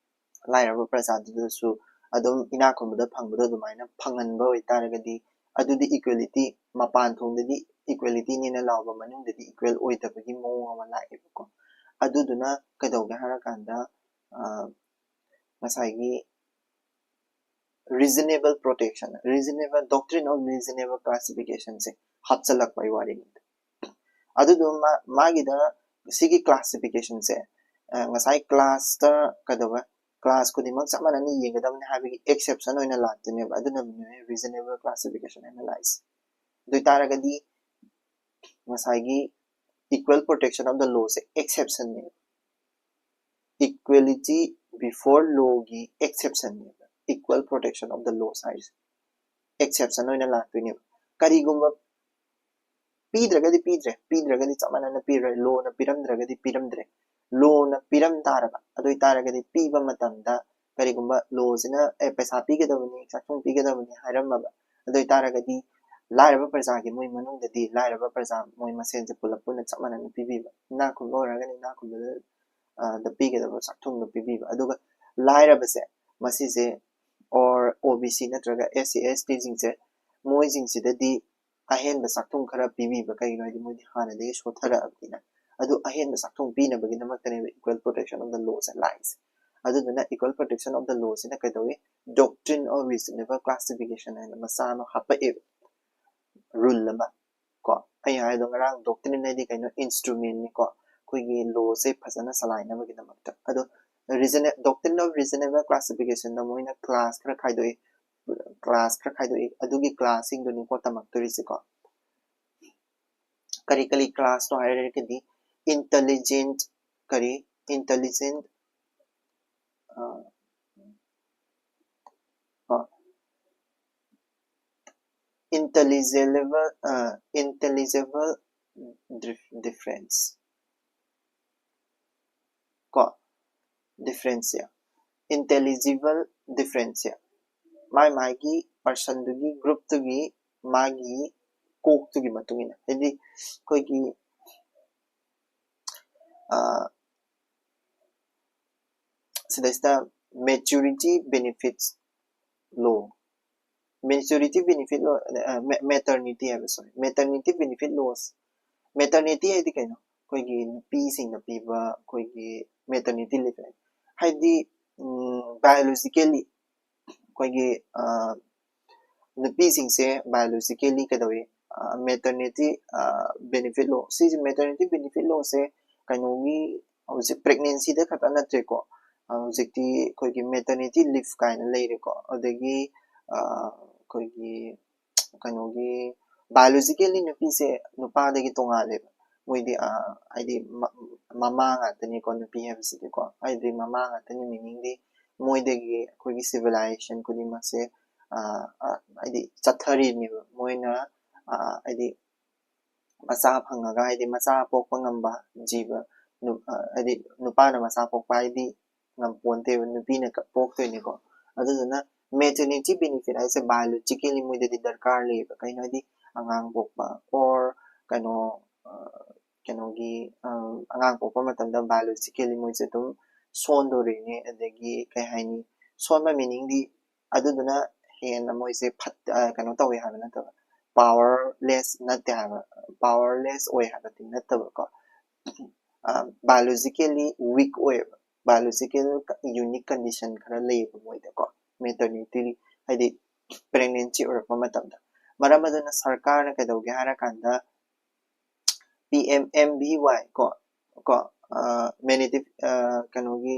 ꯂꯥꯏꯔꯕ ꯄ꯭ꯔꯖꯥꯗꯨꯗꯁꯨ ꯑꯗꯨꯝ ꯏꯅꯥꯛ ꯈꯨꯟꯕꯗ ꯐꯪꯕꯗꯣ ꯑꯗꯨꯃꯥꯏꯅ ꯐꯪꯍꯟꯕ ꯑꯣꯏꯇꯥꯔꯒꯗꯤ, ꯑꯗꯨꯗꯤ equality, ꯃꯄꯥꯟ ꯊꯣꯡꯗꯗꯤ equality ꯅꯦꯅ ꯂꯥꯎꯕ, ꯃꯅꯨꯡꯗꯗꯤ equal ꯑꯣꯏꯗꯕꯒꯤ ꯃꯑꯣꯡ ꯑꯃ ꯂꯥꯛꯑꯦꯕꯀꯣ꯫ ꯑꯗꯨꯗꯨꯅ ꯀꯩꯗꯧꯒꯦ ꯍꯥꯏꯔꯀꯥꯟꯗ, ꯉꯁꯥꯏꯒꯤ reasonable protection, reasonable, doctrine of reasonable classification ꯁꯦ ꯍꯥꯞꯆꯜꯂꯛꯄꯒꯤ ꯋꯥꯔꯤꯅꯤ꯫ ꯑꯗꯨꯗꯨ ꯃꯥꯒꯤꯗ ꯁꯤꯒꯤ classification ꯁꯦ, ꯉꯁꯥꯏ class ꯇ ꯀꯩꯗꯧꯕ, class ꯈꯨꯗꯤꯡꯃꯛ ꯆꯞ ꯃꯥꯟꯅꯅ ꯌꯦꯡꯒꯗꯕꯅꯤ ꯍꯥꯏꯕꯒꯤ exception ꯑꯣꯏꯅ ꯂꯥꯛꯇꯣꯏꯅꯦꯕ꯫ ꯑꯗꯨꯅ reasonable classification analysis꯫ ꯑꯗꯨ ꯑꯣꯏꯇꯥꯔꯒꯗꯤ ꯉꯁꯥꯏꯒꯤ equal protection of the law say exception ꯅꯦꯕ꯫ Equality before law ꯒꯤ exception ꯅꯦꯕ, equal protection of the law ꯍꯥꯏꯔꯤꯁꯦ꯫ Exception ꯑꯣꯏꯅ ꯂꯥꯛꯇꯣꯏꯅꯦꯕ꯫ ꯀꯔꯤꯒꯨꯝꯕ ꯄꯤꯗ꯭ꯔꯒꯗꯤ ꯄꯤꯗ꯭ꯔꯦ, ꯄꯤꯗ꯭ꯔꯒꯗꯤ ꯆꯞ ꯃꯥꯟꯅꯅ ꯄꯤꯔꯣꯏ, law ꯅ ꯄꯤꯔꯝꯗ꯭ꯔꯒꯗꯤ ꯄꯤꯔꯝꯗ꯭ꯔꯦ꯫ Law ꯅ ꯄꯤꯔꯝ ꯇꯥꯔꯕ, ꯑꯗꯨ ꯑꯣꯏꯇꯥꯔꯒꯗꯤ ꯄꯤꯕ ꯃꯇꯝꯗ ꯀꯔꯤꯒꯨꯝꯕ law ꯁꯤꯅ "ꯑꯦ, ꯄꯩꯁꯥ ꯄꯤꯒꯗꯕꯅꯤ, ꯆꯥꯛꯊꯨꯡ ꯄꯤꯒꯗꯕꯅꯤ" ꯍꯥꯏꯔꯝꯃꯕ, ꯑꯗꯨ ꯑꯣꯏꯇꯥꯔꯒꯗꯤ ꯂꯥꯏꯔꯕ ꯄ꯭ꯔꯖꯥꯒꯤ ꯃꯣꯏ ꯃꯅꯨꯡꯗꯗꯤ ꯂꯥꯏꯔꯕ ꯄ꯭ꯔꯖꯥ ꯃꯣꯏ ꯃꯁꯦꯟꯁꯦ ꯄꯨꯂꯞ ꯄꯨꯟꯅ ꯆꯞ ꯃꯥꯟꯅꯅ ꯄꯤꯕꯤꯕ, ꯏꯅꯥꯛ ꯈꯨꯟꯕ ꯑꯣꯏꯔꯒꯅ ꯏꯅꯥꯛ ꯈꯨꯟꯕꯗ, ꯑ, ꯗ ꯄꯤꯒꯗꯕ ꯆꯥꯛꯊꯨꯡꯗꯣ ꯄꯤꯕꯤꯕ꯫ ꯑꯗꯨꯒ ꯂꯥꯏꯔꯕꯁꯦ, ꯃꯁꯤꯁꯦ, or ꯑꯣ ꯕꯤ ꯁꯤ ꯅꯠꯇ꯭ꯔꯒ ꯑꯦꯁ ꯁꯤ ꯑꯦꯁ ꯇꯤꯁꯤꯡꯁꯦ, ꯃꯣꯏꯁꯤꯡꯁꯤꯗꯗꯤ ꯑꯍꯦꯟꯕ ꯆꯥꯛꯊꯨꯡ ꯈꯔ ꯄꯤꯕꯤꯕ꯫ ꯀꯩꯒꯤꯅꯣ ꯍꯥꯏꯗꯤ ꯃꯣꯏꯗꯤ ꯍꯥꯟꯅꯗꯒꯤ ꯁꯣꯠꯊꯔꯛꯑꯕꯅꯤꯅ꯫ ꯑꯗꯨ ꯑꯍꯦꯟꯕ ꯆꯥꯛꯊꯨꯡ ꯄꯤꯅꯕꯒꯤꯗꯃꯛꯇꯅꯦꯕ equal protection of the law ꯁꯦ ꯂꯥꯛꯏꯁꯦ꯫ ꯑꯗꯨꯗꯨꯅ equal protection of the law ꯁꯤꯅ ꯀꯩꯗꯧꯏ? Doctrine of reasonable classification ꯍꯥꯏꯅ ꯃꯆꯥ ꯑꯃ ꯍꯥꯞꯄꯛꯑꯦꯕ, ꯔꯨꯜ ꯑꯃ꯫ ꯀꯣ ꯑꯩ ꯍꯥꯏꯗꯣ ꯉꯔꯥꯡ doctrine ꯍꯥꯏꯗꯤ ꯀꯩꯅꯣ? Instrument ꯅꯤꯀꯣ, ꯑꯩꯈꯣꯏꯒꯤ law ꯁꯦ ꯐꯖꯅ ꯆꯂꯥꯏꯅꯕꯒꯤꯗꯃꯛꯇ꯫ ꯑꯗꯣ reason doctrine of reasonable classification ꯗ ꯃꯣꯏꯅ class ꯈꯔ ꯈꯥꯏꯗꯣꯛꯏ, class ꯈꯔ ꯈꯥꯏꯗꯣꯛꯏ꯫ ꯑꯗꯨꯒꯤ class ꯁꯤꯡꯗꯨꯅꯤꯀꯣ ꯇꯝꯃꯛꯇꯣꯔꯤꯁꯦꯀꯣ꯫ ꯀꯔꯤ ꯀꯔꯤ class ꯅꯣ ꯍꯥꯏꯔꯒꯗꯤ intelligent, ꯀꯔꯤ intelligent, ꯑ, ꯑ, intelligible, ꯑ, intelligible dif- difference ꯀꯣ difference ꯁꯦ, intelligible difference ꯁꯦ ꯃꯥꯏ ꯃꯥꯒꯤ person ꯗꯨꯒꯤ, group ꯇꯨꯒꯤ, ꯃꯥꯒꯤ ꯀꯣꯛꯇꯨꯒꯤ ꯃꯇꯨꯡ ꯏꯟꯅ, ꯍꯥꯏꯗꯤ ꯑꯩꯈꯣꯏꯒꯤ ꯑ, ꯁꯤꯗꯩꯁꯤꯗ maturity benefits law, maturity benefit law, ꯑ, ma- maternity ꯍꯥꯏꯕ, sorry, maternity benefit laws꯫ Maternity ꯍꯥꯏꯗꯤ ꯀꯩꯅꯣ? ꯑꯩꯈꯣꯏꯒꯤ ꯅꯨꯄꯤꯁꯤꯡꯗ ꯄꯤꯕ ꯑꯩꯈꯣꯏꯒꯤ maternity leave ꯍꯥꯏ-, ꯍꯥꯏꯗꯤ ꯎꯝ, biologically ꯑꯩꯈꯣꯏꯒꯤ ꯑ, ꯅꯨꯄꯤꯁꯤꯡꯁꯦ biologically ꯀꯩꯗꯧꯏ? ꯑ, maternity ꯑ, benefit law, ꯁꯤꯁꯦ maternity benefit law ꯁꯦ ꯀꯩꯅꯣꯒꯤ, ꯍꯧꯖꯤꯛ pregnancy ꯗ ꯈꯛꯇ ꯅꯠꯇ꯭ꯔꯦꯀꯣ꯫ ꯑ, ꯍꯧꯖꯤꯛꯇꯤ ꯑꯩꯈꯣꯏꯒꯤ maternity leave ꯀꯥꯏꯅ ꯂꯩꯔꯦꯀꯣ꯫ ꯑꯗꯒꯤ ꯑ, ꯑꯩꯈꯣꯏꯒꯤ ꯀꯩꯅꯣꯒꯤ biologically ꯅꯨꯄꯤꯁꯦ ꯅꯨꯄꯥꯗꯒꯤ ꯇꯣꯉꯥꯜꯂꯦꯕ꯫ ꯃꯣꯏꯗꯤ ꯑ, ꯍꯥꯏꯗꯤ ꯃ- ꯃꯃꯥ ꯉꯥꯛꯇꯅꯤꯀꯣ, ꯅꯨꯄꯤ ꯍꯥꯏꯕꯁꯤꯗꯤꯀꯣ꯫ ꯍꯥꯏꯗꯤ ꯃꯃꯥ ꯉꯥꯛꯇꯅꯤ, meaning ꯗꯤ ꯃꯣꯏꯗꯒꯤ ꯑꯩꯈꯣꯏꯒꯤ civilization ꯈꯨꯗꯤꯡꯃꯛꯁꯦ ꯑ, ꯑ, ꯍꯥꯏꯗꯤ ꯆꯠꯊꯔꯤꯅꯦꯕ꯫ ꯃꯣꯏꯅ ꯑ, ꯍꯥꯏꯗꯤ ꯃꯆꯥ ꯐꯪꯉꯒ, ꯍꯥꯏꯗꯤ ꯃꯆꯥ ꯄꯣꯛꯄ ꯉꯝꯕ ꯖꯤꯕ, ꯅꯨ- ꯑ, ꯍꯥꯏꯗꯤ ꯅꯨꯄꯥꯅ ꯃꯆꯥ ꯄꯣꯛꯄ ꯍꯥꯏꯗꯤ ꯉꯝꯄꯣꯟꯇꯦꯕ, ꯅꯨꯄꯤꯅ ꯀ- ꯄꯣꯛꯇꯣꯏꯅꯤꯀꯣ꯫ ꯑꯗꯨꯗꯨꯅ maternity benefit ꯍꯥꯏꯁꯦ biologically ꯃꯣꯏꯗꯗꯤ ꯗꯔꯀꯥꯔ ꯂꯩꯌꯦꯕ꯫ ꯀꯩꯅꯣ ꯍꯥꯏꯗꯤ ꯑꯉꯥꯡ ꯄꯣꯛꯄ or ꯀꯩꯅꯣ ꯑ, ꯀꯩꯅꯣꯒꯤ ꯑ, ꯑꯉꯥꯡ ꯄꯣꯛꯄ ꯃꯇꯝꯗ biologically ꯃꯣꯏꯁꯦ ꯑꯗꯨꯝ ꯁꯣꯟꯗꯣꯔꯤꯅꯦ꯫ ꯑꯗꯒꯤ ꯀꯩ ꯍꯥꯏꯅꯤ, ꯁꯣꯟꯕ meaning ꯗꯤ ꯑꯗꯨꯗꯨꯅ ꯍꯦꯟꯅ ꯃꯣꯏꯁꯦ ꯐꯠ ꯀꯩꯅꯣ ꯇꯧꯋꯦ ꯍꯥꯏꯕ ꯅꯠꯇꯕ, ꯄꯥꯋꯔꯂꯦꯁ ꯅꯠꯇꯦ ꯍꯥꯏꯕ, ꯄꯥꯋꯔꯂꯦꯁ ꯑꯣꯏ ꯍꯥꯏꯕꯗꯤ ꯅꯠꯇꯕꯀꯣ꯫ ꯕꯥꯏꯑꯣꯂꯣꯖꯤꯀꯦꯜꯂꯤ ꯋꯤꯛ ꯑꯣꯏꯌꯦꯕ, ꯕꯥꯏꯑꯣꯂꯣꯖꯤꯀꯦꯜ ꯌꯨꯅꯤꯛ ꯀꯟꯗꯤꯁꯟ ꯈꯔ ꯂꯩꯌꯦꯕ ꯃꯣꯏꯗꯀꯣ, ꯃꯦꯇꯔꯅꯤꯇꯤ ꯍꯥꯏꯗꯤ ꯄ꯭ꯔꯦꯒꯅꯦꯟꯁꯤ ꯑꯣꯏꯔꯛꯄ ꯃꯇꯝꯗ꯫ ꯃꯔꯝ ꯑꯗꯨꯅ ꯁꯔꯀꯥꯔꯅ ꯀꯩꯗꯧꯒꯦ ꯍꯥꯏꯔꯀꯥꯟꯗ, P M M V Y ꯀꯣ, ꯀꯣ, ꯃꯦꯅꯤꯇꯤꯞ ꯀꯩꯅꯣꯒꯤ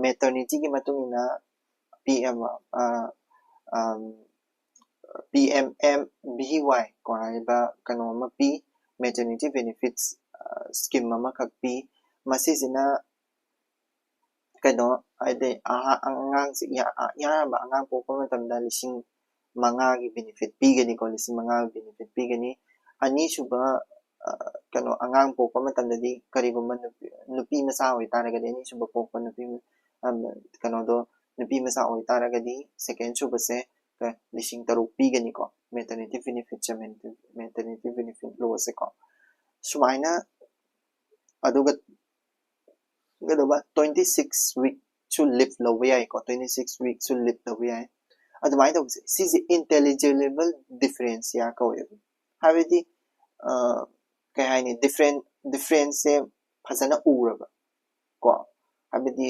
ꯃꯦꯇꯔꯅꯤꯇꯤꯒꯤ ꯃꯇꯨꯡ ꯏꯟꯅ P M P M M V Y ꯀꯣ ꯍꯥꯏꯔꯤꯕ ꯀꯩꯅꯣ ꯑꯃ ꯄꯤ, ꯃꯦꯇꯔꯅꯤꯇꯤ ꯕꯦꯅꯤꯐꯤꯠꯁ ꯁ꯭ꯀꯤꯝ ꯑꯃꯈꯛ ꯄꯤ꯫ ꯃꯁꯤꯁꯤꯅ ꯀꯩꯅꯣ ꯍꯥꯏꯗꯤ ꯑꯉꯥꯡꯁꯤ, ꯑꯍꯥꯟꯕ ꯑꯉꯥꯡ ꯄꯣꯛꯄ ꯃꯇꯝꯗ ꯂꯤꯁꯤꯡ ꯃꯉꯥꯒꯤ ꯕꯦꯅꯤꯐꯤꯠ ꯄꯤꯒꯅꯤꯀꯣ, ꯂꯤꯁꯤꯡ ꯃꯉꯥꯒꯤ ꯕꯦꯅꯤꯐꯤꯠ ꯄꯤꯒꯅꯤ꯫ ꯑꯅꯤꯁꯨꯕ ꯀꯩꯅꯣ ꯑꯉꯥꯡ ꯄꯣꯛꯄ ꯃꯇꯝꯗꯗꯤ ꯀꯔꯤꯒꯨꯝꯕ ꯅꯨꯄꯤ ꯃꯆꯥ ꯑꯣꯏꯇꯥꯔꯒꯗꯤ, ꯑꯅꯤꯁꯨꯕ ꯄꯣꯛꯄ ꯅꯨꯄꯤ ꯀꯩꯅꯣꯗꯣ ꯅꯨꯄꯤ ꯃꯆꯥ ꯑꯣꯏꯇꯥꯔꯒꯗꯤ ꯁꯦꯀꯦꯟ ꯁꯨꯕꯁꯦ ꯂꯤꯁꯤꯡ ꯇꯔꯨꯛ ꯄꯤꯒꯅꯤꯀꯣ, ꯃꯦꯇꯔꯅꯤꯇꯤ ꯕꯦꯅꯤꯐꯤꯠꯁꯦ, ꯃꯦꯇꯔꯅꯤꯇꯤ ꯕꯦꯅꯤꯐꯤꯠ ꯂꯣꯁꯦꯀꯣ꯫ ꯁꯨꯃꯥꯏꯅ ꯑꯗꯨꯒ ꯀꯩꯗꯧꯕ, ꯇ꯭ꯋꯦꯟꯇꯤ ꯁꯤꯛꯁ ꯋꯤꯛꯁꯨ ꯂꯤꯞ ꯂꯧꯕ ꯌꯥꯏꯀꯣ, ꯇ꯭ꯋꯦꯟꯇꯤ ꯁꯤꯛꯁ ꯋꯤꯛꯁꯨ ꯂꯤꯞ ꯂꯧꯕ ꯌꯥꯏ꯫ ꯑꯗꯨꯃꯥꯏꯅ ꯇꯧꯕꯁꯦ, ꯁꯤꯁꯦ ꯏꯟꯇꯦꯂꯤꯖꯤꯕꯜ ꯗꯤꯐꯔꯦꯟꯁꯤꯌꯥ ꯀꯧꯋꯦꯕ꯫ ꯍꯥꯏꯕꯗꯤ ꯀꯩ ꯍꯥꯏꯅꯤ, ꯗꯤꯐ꯭ꯔꯦꯟ ꯗꯤꯐ꯭ꯔꯦꯟꯁꯁꯦ ꯐꯖꯅ ꯎꯔꯕ ꯀꯣ, ꯍꯥꯏꯕꯗꯤ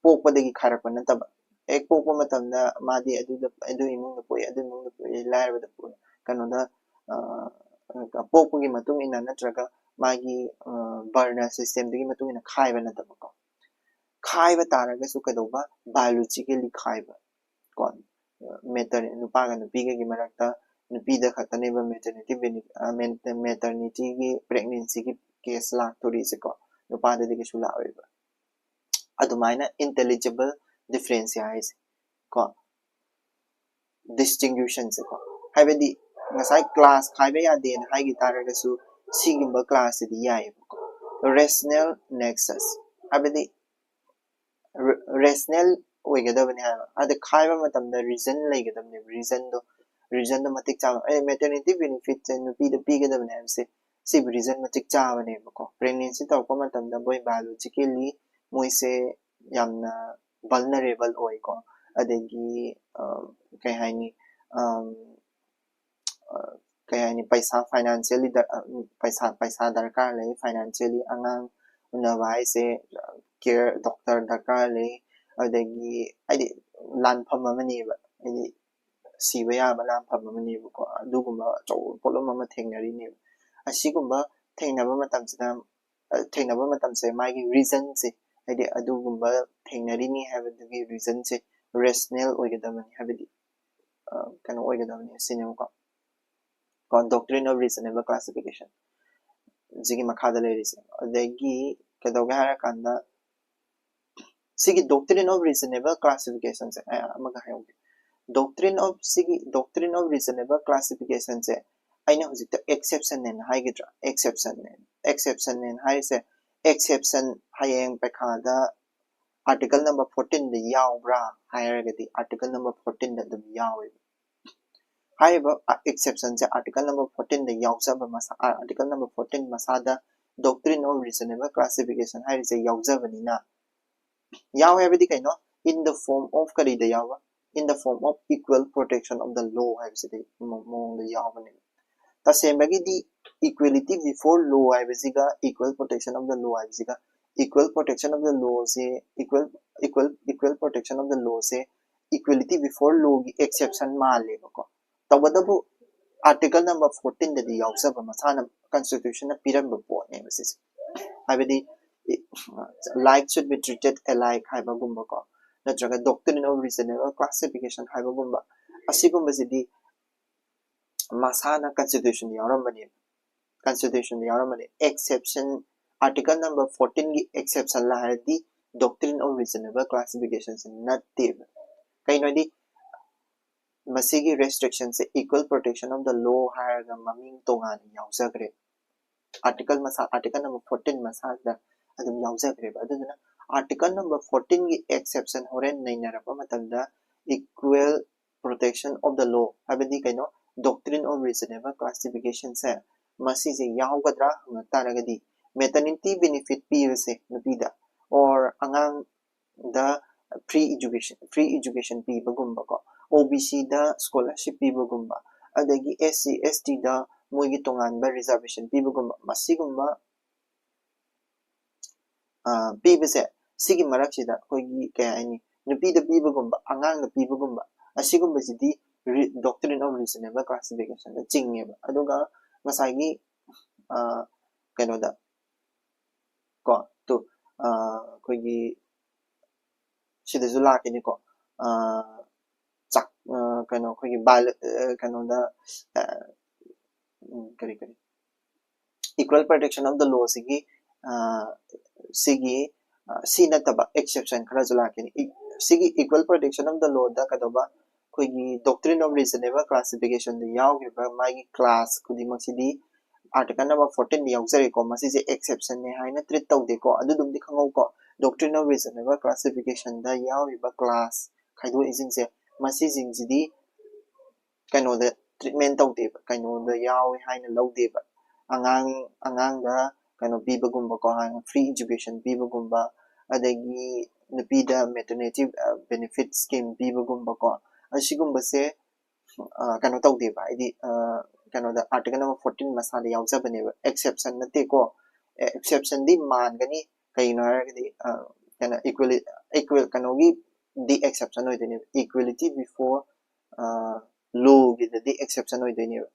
ꯄꯣꯛꯄꯗꯒꯤ ꯈꯥꯏꯔꯛꯄ ꯅꯠꯇꯕ, ꯍꯦꯛ ꯄꯣꯛꯄ ꯃꯇꯝꯗ ꯃꯥꯗꯤ ꯑꯗꯨꯗ, ꯑꯗꯨ ꯏꯃꯨꯡꯗ ꯄꯣꯛꯏ, ꯑꯗꯨ ꯏꯃꯨꯡꯗ ꯄꯣꯛꯏ, ꯂꯥꯏꯔꯕꯗ ꯄꯣꯛꯏ, ꯀꯩꯅꯣꯗ ꯄꯣꯛꯄꯒꯤ ꯃꯇꯨꯡ ꯏꯟꯅ ꯅꯠꯇ꯭ꯔꯒ ꯃꯥꯒꯤ ꯕꯔꯅ ꯁꯤꯁꯇꯦꯝꯗꯨꯒꯤ ꯃꯇꯨꯡ ꯏꯟꯅ ꯈꯥꯏꯕ ꯅꯠꯇꯕꯀꯣ꯫ ꯈꯥꯏꯕ ꯇꯥꯔꯒꯁꯨ ꯀꯩꯗꯧꯕ, ꯕꯥꯏꯑꯣꯂꯣꯖꯤꯀꯦꯜꯂꯤ ꯈꯥꯏꯕ ꯀꯣ꯫ ꯃꯦꯇꯔ ꯅꯨꯄꯥꯒ ꯅꯨꯄꯤꯒꯒꯤ ꯃꯔꯛꯇ ꯅꯨꯄꯤꯗ ꯈꯛꯇꯅꯦꯕ ꯃꯦꯇꯔꯅꯤꯇꯤ ꯃꯦꯇꯔꯅꯤꯇꯤꯒꯤ ꯄ꯭ꯔꯦꯒꯅꯦꯟꯁꯤꯒꯤ ꯀꯦꯁ ꯂꯥꯛꯇꯣꯔꯤꯁꯦꯀꯣ, ꯅꯨꯄꯥꯗꯗꯤ ꯀꯩꯁꯨ ꯂꯥꯛꯑꯣꯏꯕ꯫ ꯑꯗꯨꯃꯥꯏꯅ ꯏꯟꯇꯦꯂꯤꯖꯤꯕꯜ ꯗꯤꯐ꯭ꯔꯦꯟꯁꯤꯌꯥ ꯍꯥꯏꯁꯦ ꯀꯣ, ꯗꯤꯁꯇꯤꯡꯒ꯭ꯌꯨꯁꯟꯁꯦꯀꯣ, ꯍꯥꯏꯕꯗꯤ ꯉꯁꯥꯏ ꯀ꯭ꯂꯥꯁ ꯈꯥꯏꯕ ꯌꯥꯗꯦꯅ ꯍꯥꯏꯈꯤ ꯇꯥꯔꯒꯁꯨ ꯁꯤꯒꯨꯝꯕ ꯀ꯭ꯂꯥꯁꯁꯤꯗꯤ ꯌꯥꯏꯌꯦꯕꯀꯣ꯫ ꯔꯦꯁꯅꯦꯜ ꯅꯦꯛꯁꯁ ꯍꯥꯏꯕꯗꯤ ꯔꯦꯁꯅꯦꯜ ꯑꯣꯏꯒꯗꯕꯅꯤ ꯍꯥꯏꯕ꯫ ꯑꯗ ꯈꯥꯏꯕ ꯃꯇꯝꯗ ꯔꯤꯖꯟ ꯂꯩꯒꯗꯕꯅꯦꯕ, ꯔꯤꯖꯟꯗꯣ ꯔꯤꯖꯟꯗꯣ ꯃꯇꯤꯛ ꯆꯥꯕ꯫ ꯑꯩ ꯃꯦꯇꯔꯅꯤꯇꯤ ꯕꯦꯅꯤꯐꯤꯠꯁꯦ ꯅꯨꯄꯤꯗ ꯄꯤꯒꯗꯕꯅꯦ ꯍꯥꯏꯕꯁꯦ ꯁꯤꯕꯨ ꯔꯤꯖꯟ ꯃꯇꯤꯛ ꯆꯥꯕꯅꯦꯕꯀꯣ꯫ ꯄ꯭ꯔꯦꯒꯅꯦꯟꯁꯤ ꯇꯧꯔꯛꯄ ꯃꯇꯝꯗ ꯃꯣꯏ ꯕꯥꯏꯑꯣꯂꯣꯖꯤꯀꯦꯜꯂꯤ ꯃꯣꯏꯁꯦ ꯌꯥꯝꯅ ꯚꯜꯅꯔꯦꯕꯜ ꯑꯣꯏꯀꯣ꯫ ꯑꯗꯒꯤ ꯀꯩ ꯍꯥꯏꯅꯤ, ꯀꯩ ꯍꯥꯏꯅꯤ, ꯄꯩꯁꯥ financially ꯄꯩꯁꯥ ꯄꯩꯁꯥ ꯗꯔꯀꯥꯔ ꯂꯩ, financially ꯑꯉꯥꯡ ꯎꯅꯕ ꯍꯥꯏꯁꯦ, care doctor ꯗꯔꯀꯥꯔ ꯂꯩ꯫ ꯑꯗꯒꯤ ꯍꯥꯏꯗꯤ ꯂꯥꯟꯐꯝ ꯑꯃꯅꯦꯕ, ꯍꯥꯏꯗꯤ ꯁꯤꯕ ꯌꯥꯕ ꯂꯥꯟꯐꯝ ꯑꯃꯅꯦꯕꯀꯣ꯫ ꯑꯗꯨꯒꯨꯝꯕ ꯑꯆꯧꯕ ꯄꯣꯠꯂꯨꯝ ꯑꯃ ꯊꯦꯡꯅꯔꯤꯅꯦꯕ꯫ ꯑꯁꯤꯒꯨꯝꯕ ꯊꯦꯡꯅꯕ ꯃꯇꯝꯁꯤꯗ, ꯊꯦꯡꯅꯕ ꯃꯇꯝꯁꯦ ꯃꯥꯒꯤ reasonꯁꯦ, ꯍꯥꯏꯗꯤ ꯑꯗꯨꯒꯨꯝꯕ ꯊꯦꯡꯅꯔꯤꯅꯤ ꯍꯥꯏꯕꯗꯨꯒꯤ reasonꯁꯦ rational ꯑꯣꯏꯒꯗꯕꯅꯤ, ꯍꯥꯏꯕꯗꯤ ꯀꯩꯅꯣ ꯑꯣꯏꯒꯗꯕꯅꯤ ꯁꯤꯅꯦꯕꯀꯣ꯫ ꯀꯣ, doctrine of reasonable classification ꯁꯤꯒꯤ ꯃꯈꯥꯗ ꯂꯩꯔꯤꯁꯦ꯫ ꯑꯗꯒꯤ ꯀꯩꯗꯧꯒꯦ ꯍꯥꯏꯔꯀꯥꯟꯗ, ꯁꯤꯒꯤ doctrine of reasonable classificationꯁꯦ ꯑꯃꯒ ꯍꯥꯏꯍꯧꯒꯦ꯫ Doctrine of ꯁꯤꯒꯤ doctrine of reasonable classificationꯁꯦ ꯑꯩꯅ ꯍꯧꯖꯤꯛꯇ exceptionꯅꯦꯅ ꯍꯥꯏꯒꯗ꯭ꯔꯥ? Exceptionꯅꯦ꯫ Exceptionꯅꯦꯅ ꯍꯥꯏꯔꯤꯁꯦ, exception ꯍꯌꯦꯡ ꯄꯩꯈꯥꯗ article number fourteenꯗ ꯌꯥꯎꯕ꯭ꯔꯥ ꯍꯥꯏꯔꯒꯗꯤ article number fourteenꯗ ꯑꯗꯨꯝ ꯌꯥꯎꯋꯦꯕ꯫ ꯍꯥꯏꯔꯤꯕ exceptionꯁꯦ article number fourteenꯗ ꯌꯥꯎꯖꯕ ꯃꯁꯥ, article number fourteen ꯃꯁꯥꯗ doctrine of reasonable classification ꯍꯥꯏꯔꯤꯁꯦ ꯌꯥꯎꯖꯕꯅꯤꯅ, ꯌꯥꯎꯋꯦ ꯍꯥꯏꯕꯗꯤ ꯀꯩꯅꯣ? In the form of ꯀꯔꯤꯗ ꯌꯥꯎꯕ? In the form of equal protection of the law ꯍꯥꯏꯕꯁꯤꯗꯤ ꯃꯑꯣꯡꯗ ꯌꯥꯎꯕꯅꯦꯕ꯫ ꯇꯁꯦꯡꯕꯒꯤꯗꯤ equality before law ꯍꯥꯏꯕꯁꯤꯒ equal protection of the law ꯍꯥꯏꯕꯁꯤꯒ, equal protection of the lawꯁꯦ, equal equal equal protection of the lawꯁꯦ equality before lawꯒꯤ exception ꯃꯥꯜꯂꯦꯕꯀꯣ꯫ ꯇꯧꯕꯇꯕꯨ article number fourteenꯗꯗꯤ ꯌꯥꯎꯖꯕ ꯃꯁꯥꯅ constitutionꯅ ꯄꯤꯔꯝꯕ ꯄꯣꯠꯅꯦꯕ ꯁꯤꯁꯦ꯫ ꯍꯥꯏꯕꯗꯤ, like should be treated alike ꯍꯥꯏꯕꯒꯨꯝꯕꯀꯣ, ꯅꯠꯇ꯭ꯔꯒ doctrine of reasonable classification ꯍꯥꯏꯕꯒꯨꯝꯕ, ꯑꯁꯤꯒꯨꯝꯕꯁꯤꯗꯤ ꯃꯁꯥꯅ constitutionꯗ ꯌꯥꯎꯔꯝꯕꯅꯦꯕ꯫ Constitutionꯗ ꯌꯥꯎꯔꯝꯕꯅꯦ꯫ Exception, article number fourteenꯒꯤ exception ꯂꯥ ꯍꯥꯏꯔꯗꯤ doctrine of reasonable classificationꯁꯦ ꯅꯠꯇꯦꯕ꯫ ꯀꯩꯅꯣꯗꯤ ꯃꯁꯤꯒꯤ restrictionꯁꯦ equal protection of the law ꯍꯥꯏꯔꯒ ꯃꯃꯤꯡ ꯇꯣꯉꯥꯟꯅ ꯌꯥꯎꯖꯈ꯭ꯔꯦ꯫ Article ꯃꯁꯥ, article number fourteen ꯃꯁꯥꯁꯤꯗ ꯑꯗꯨꯝ ꯌꯥꯎꯖꯈ꯭ꯔꯦꯕ꯫ ꯑꯗꯨꯗꯨꯅ article number fourteenꯒꯤ exception ꯍꯣꯔꯦꯟ ꯅꯩꯅꯔꯛꯄ ꯃꯇꯝꯗ equal protection of the law ꯍꯥꯏꯕꯗꯤ ꯀꯩꯅꯣ? Doctrine of reasonable classificationꯁꯦ ꯃꯁꯤꯁꯦ ꯌꯥꯎꯒꯗ꯭ꯔꯥ ꯍꯪꯉꯛ ꯇꯥꯔꯒꯗꯤ, maternity benefit ꯄꯤꯕꯁꯦ ꯅꯨꯄꯤꯗ or ꯑꯉꯥꯡꯗ free education free education ꯄꯤꯕꯒꯨꯝꯕꯀꯣ, ꯑꯣ ꯕꯤ ꯁꯤꯗ scholarship ꯄꯤꯕꯒꯨꯝꯕ, ꯑꯗꯒꯤ ꯑꯦꯁ ꯁꯤ ꯑꯦꯁ ꯇꯤꯗ ꯃꯣꯏꯒꯤ ꯇꯣꯉꯥꯟꯕ reservation ꯄꯤꯕꯒꯨꯝꯕ, ꯃꯁꯤꯒꯨꯝꯕ ꯄꯤꯕꯁꯦ, ꯁꯤꯒꯤ ꯃꯔꯛꯁꯤꯗ ꯑꯩꯈꯣꯏꯒꯤ ꯀꯩ ꯍꯥꯏꯅꯤ, ꯅꯨꯄꯤꯗ ꯄꯤꯕꯒꯨꯝꯕ, ꯑꯉꯥꯡꯗ ꯄꯤꯕꯒꯨꯝꯕ, ꯑꯁꯤꯒꯨꯝꯕꯁꯤꯗꯤ doctrine of reasonable classificationꯗ ꯆꯤꯡꯉꯦꯕ꯫ ꯑꯗꯨꯒ ꯉꯁꯥꯏꯒꯤ ꯀꯩꯅꯣꯗ ꯀꯣ, ꯇꯨ ꯑꯩꯈꯣꯏꯒꯤ ꯁꯤꯗꯁꯨ ꯂꯥꯛꯈꯤꯅꯤꯀꯣ꯫ ꯆꯥꯛ ꯀꯩꯅꯣ ꯑꯩꯈꯣꯏꯒꯤ ꯀꯩꯅꯣꯗ ꯀꯔꯤ ꯀꯔꯤ equal protection of the lawꯁꯤꯒꯤ ꯁꯤꯒꯤ ꯁꯤ ꯅꯠꯇꯕ exception ꯈꯔꯁꯨ ꯂꯥꯛꯈꯤꯅꯤ꯫ ꯁꯤꯒꯤ equal protection of the lawꯗ ꯀꯩꯗꯧꯕ, ꯑꯩꯈꯣꯏꯒꯤ doctrine of reasonable classificationꯗ ꯌꯥꯎꯈ꯭ꯔꯤꯕ ꯃꯥꯒꯤ class ꯈꯨꯗꯤꯡꯃꯛꯁꯤꯗꯤ article number fourteenꯗ ꯌꯥꯎꯖꯔꯦꯀꯣ꯫ ꯃꯁꯤꯁꯦ exceptionꯅꯦ ꯍꯥꯏꯅ treat ꯇꯧꯗꯦꯀꯣ꯫ ꯑꯗꯨꯗꯨꯝꯗꯤ ꯈꯪꯍꯧꯀꯣ, doctrine of reasonable classificationꯗ ꯌꯥꯎꯔꯤꯕ class ꯈꯥꯏꯗꯣꯛꯏꯁꯤꯡꯁꯦ, ꯃꯁꯤꯁꯤꯡꯁꯤꯗꯤ ꯀꯩꯅꯣꯗ treatment ꯇꯧꯗꯦꯕ, ꯀꯩꯅꯣꯗ ꯌꯥꯎꯏ ꯍꯥꯏꯅ ꯂꯧꯗꯦꯕ꯫ ꯑꯉꯥꯡ ꯑꯉꯥꯡꯗ ꯀꯩꯅꯣ ꯄꯤꯕꯒꯨꯝꯕꯀꯣ, free education ꯄꯤꯕꯒꯨꯝꯕ, ꯑꯗꯒꯤ ꯅꯨꯄꯤꯗ maternity benefit scheme ꯄꯤꯕꯒꯨꯝꯕꯀꯣ, ꯑꯁꯤꯒꯨꯝꯕꯁꯦ ꯀꯩꯅꯣ ꯇꯧꯗꯦꯕ, ꯍꯥꯏꯗꯤ ꯀꯩꯅꯣꯗ article number fourteen ꯃꯁꯥꯗ ꯌꯥꯎꯖꯕꯅꯦꯕ, exception ꯅꯠꯇꯦꯀꯣ꯫ Exceptionꯗꯤ ꯃꯥꯟꯒꯅꯤ, ꯀꯩꯒꯤꯅꯣ ꯍꯥꯏꯔꯒꯗꯤ ꯀꯩꯅꯣ equal equal ꯀꯩꯅꯣꯒꯤꯗꯤ exception ꯑꯣꯏꯗꯣꯏꯅꯦꯕ, equality before lawꯒꯤꯗꯗꯤ exception ꯑꯣꯏꯗꯣꯏꯅꯦꯕ꯫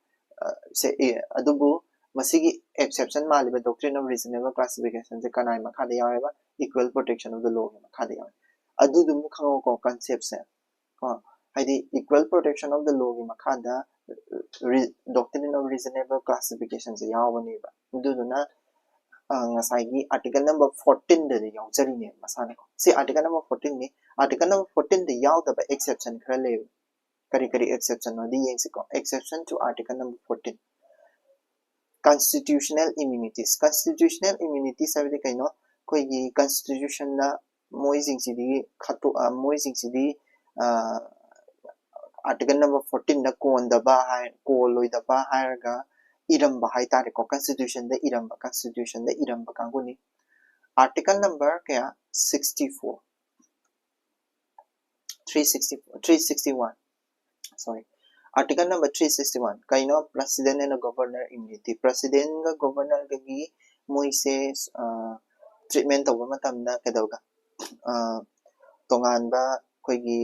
ꯁꯦ ꯑꯦ ꯑꯗꯨꯕꯨ ꯃꯁꯤꯒꯤ exception ꯃꯥꯜꯂꯤꯕ doctrine of reasonable classificationꯁꯦ ꯀꯅꯥꯒꯤ ꯃꯈꯥꯗ ꯌꯥꯎꯋꯦꯕ? Equal protection of the lawꯒꯤ ꯃꯈꯥꯗ ꯌꯥꯎꯋꯦ꯫ ꯑꯗꯨꯗꯨꯝ ꯈꯪꯉꯧꯀꯣ, conceptꯁꯦ ꯀꯣ, ꯍꯥꯏꯗꯤ equal protection of the lawꯒꯤ ꯃꯈꯥꯗ doctrine of reasonable classificationꯁꯦ ꯌꯥꯎꯕꯅꯦꯕ꯫ ꯑꯗꯨꯗꯨꯅ ꯉꯁꯥꯏꯒꯤ article number fourteenꯗꯗꯤ ꯌꯥꯎꯖꯔꯤꯅꯦꯕ ꯃꯁꯥꯅꯀꯣ꯫ ꯁꯤ article number fourteenꯅꯤ꯫ Article number fourteenꯗ ꯌꯥꯎꯗꯕ exception ꯈꯔ ꯂꯩꯌꯦꯕ꯫ ꯀꯔꯤ ꯀꯔꯤ exceptionꯅꯣꯗꯤ ꯌꯦꯡꯁꯤꯀꯣ꯫ Exception to article number fourteen, constitutional immunities꯫ Constitutional immunities ꯍꯥꯏꯕꯗꯤ ꯀꯩꯅꯣ? ꯑꯩꯈꯣꯏꯒꯤ constitutionꯗ ꯃꯣꯏꯁꯤꯡꯁꯤꯗꯤ ꯈꯠꯇꯣꯛ ꯃꯣꯏꯁꯤꯡꯁꯤꯗꯤ article number fourteenꯗ ꯀꯣꯟꯗꯕ ꯍꯥꯏ, ꯀꯣꯜꯂꯣꯏꯗꯕ ꯍꯥꯏꯔꯒ ꯏꯔꯝꯕ ꯍꯥꯏꯇꯥꯔꯦꯀꯣ꯫ Constitutionꯗ ꯏꯔꯝꯕ, constitutionꯗ ꯏꯔꯝꯕ ꯀꯥꯡꯕꯨꯅꯤ꯫ Article number ꯀꯌꯥ? Sixty four꯫ three sixty three sixty one, sorry, article number three sixty one, ꯀꯩꯅꯣ president and governor immunity? Presidentꯒ governorꯒꯒꯤ ꯃꯣꯏꯁꯦ treatment ꯇꯧꯕ ꯃꯇꯝꯗ ꯀꯩꯗꯧꯕ, ꯇꯣꯉꯥꯟꯕ ꯑꯩꯈꯣꯏꯒꯤ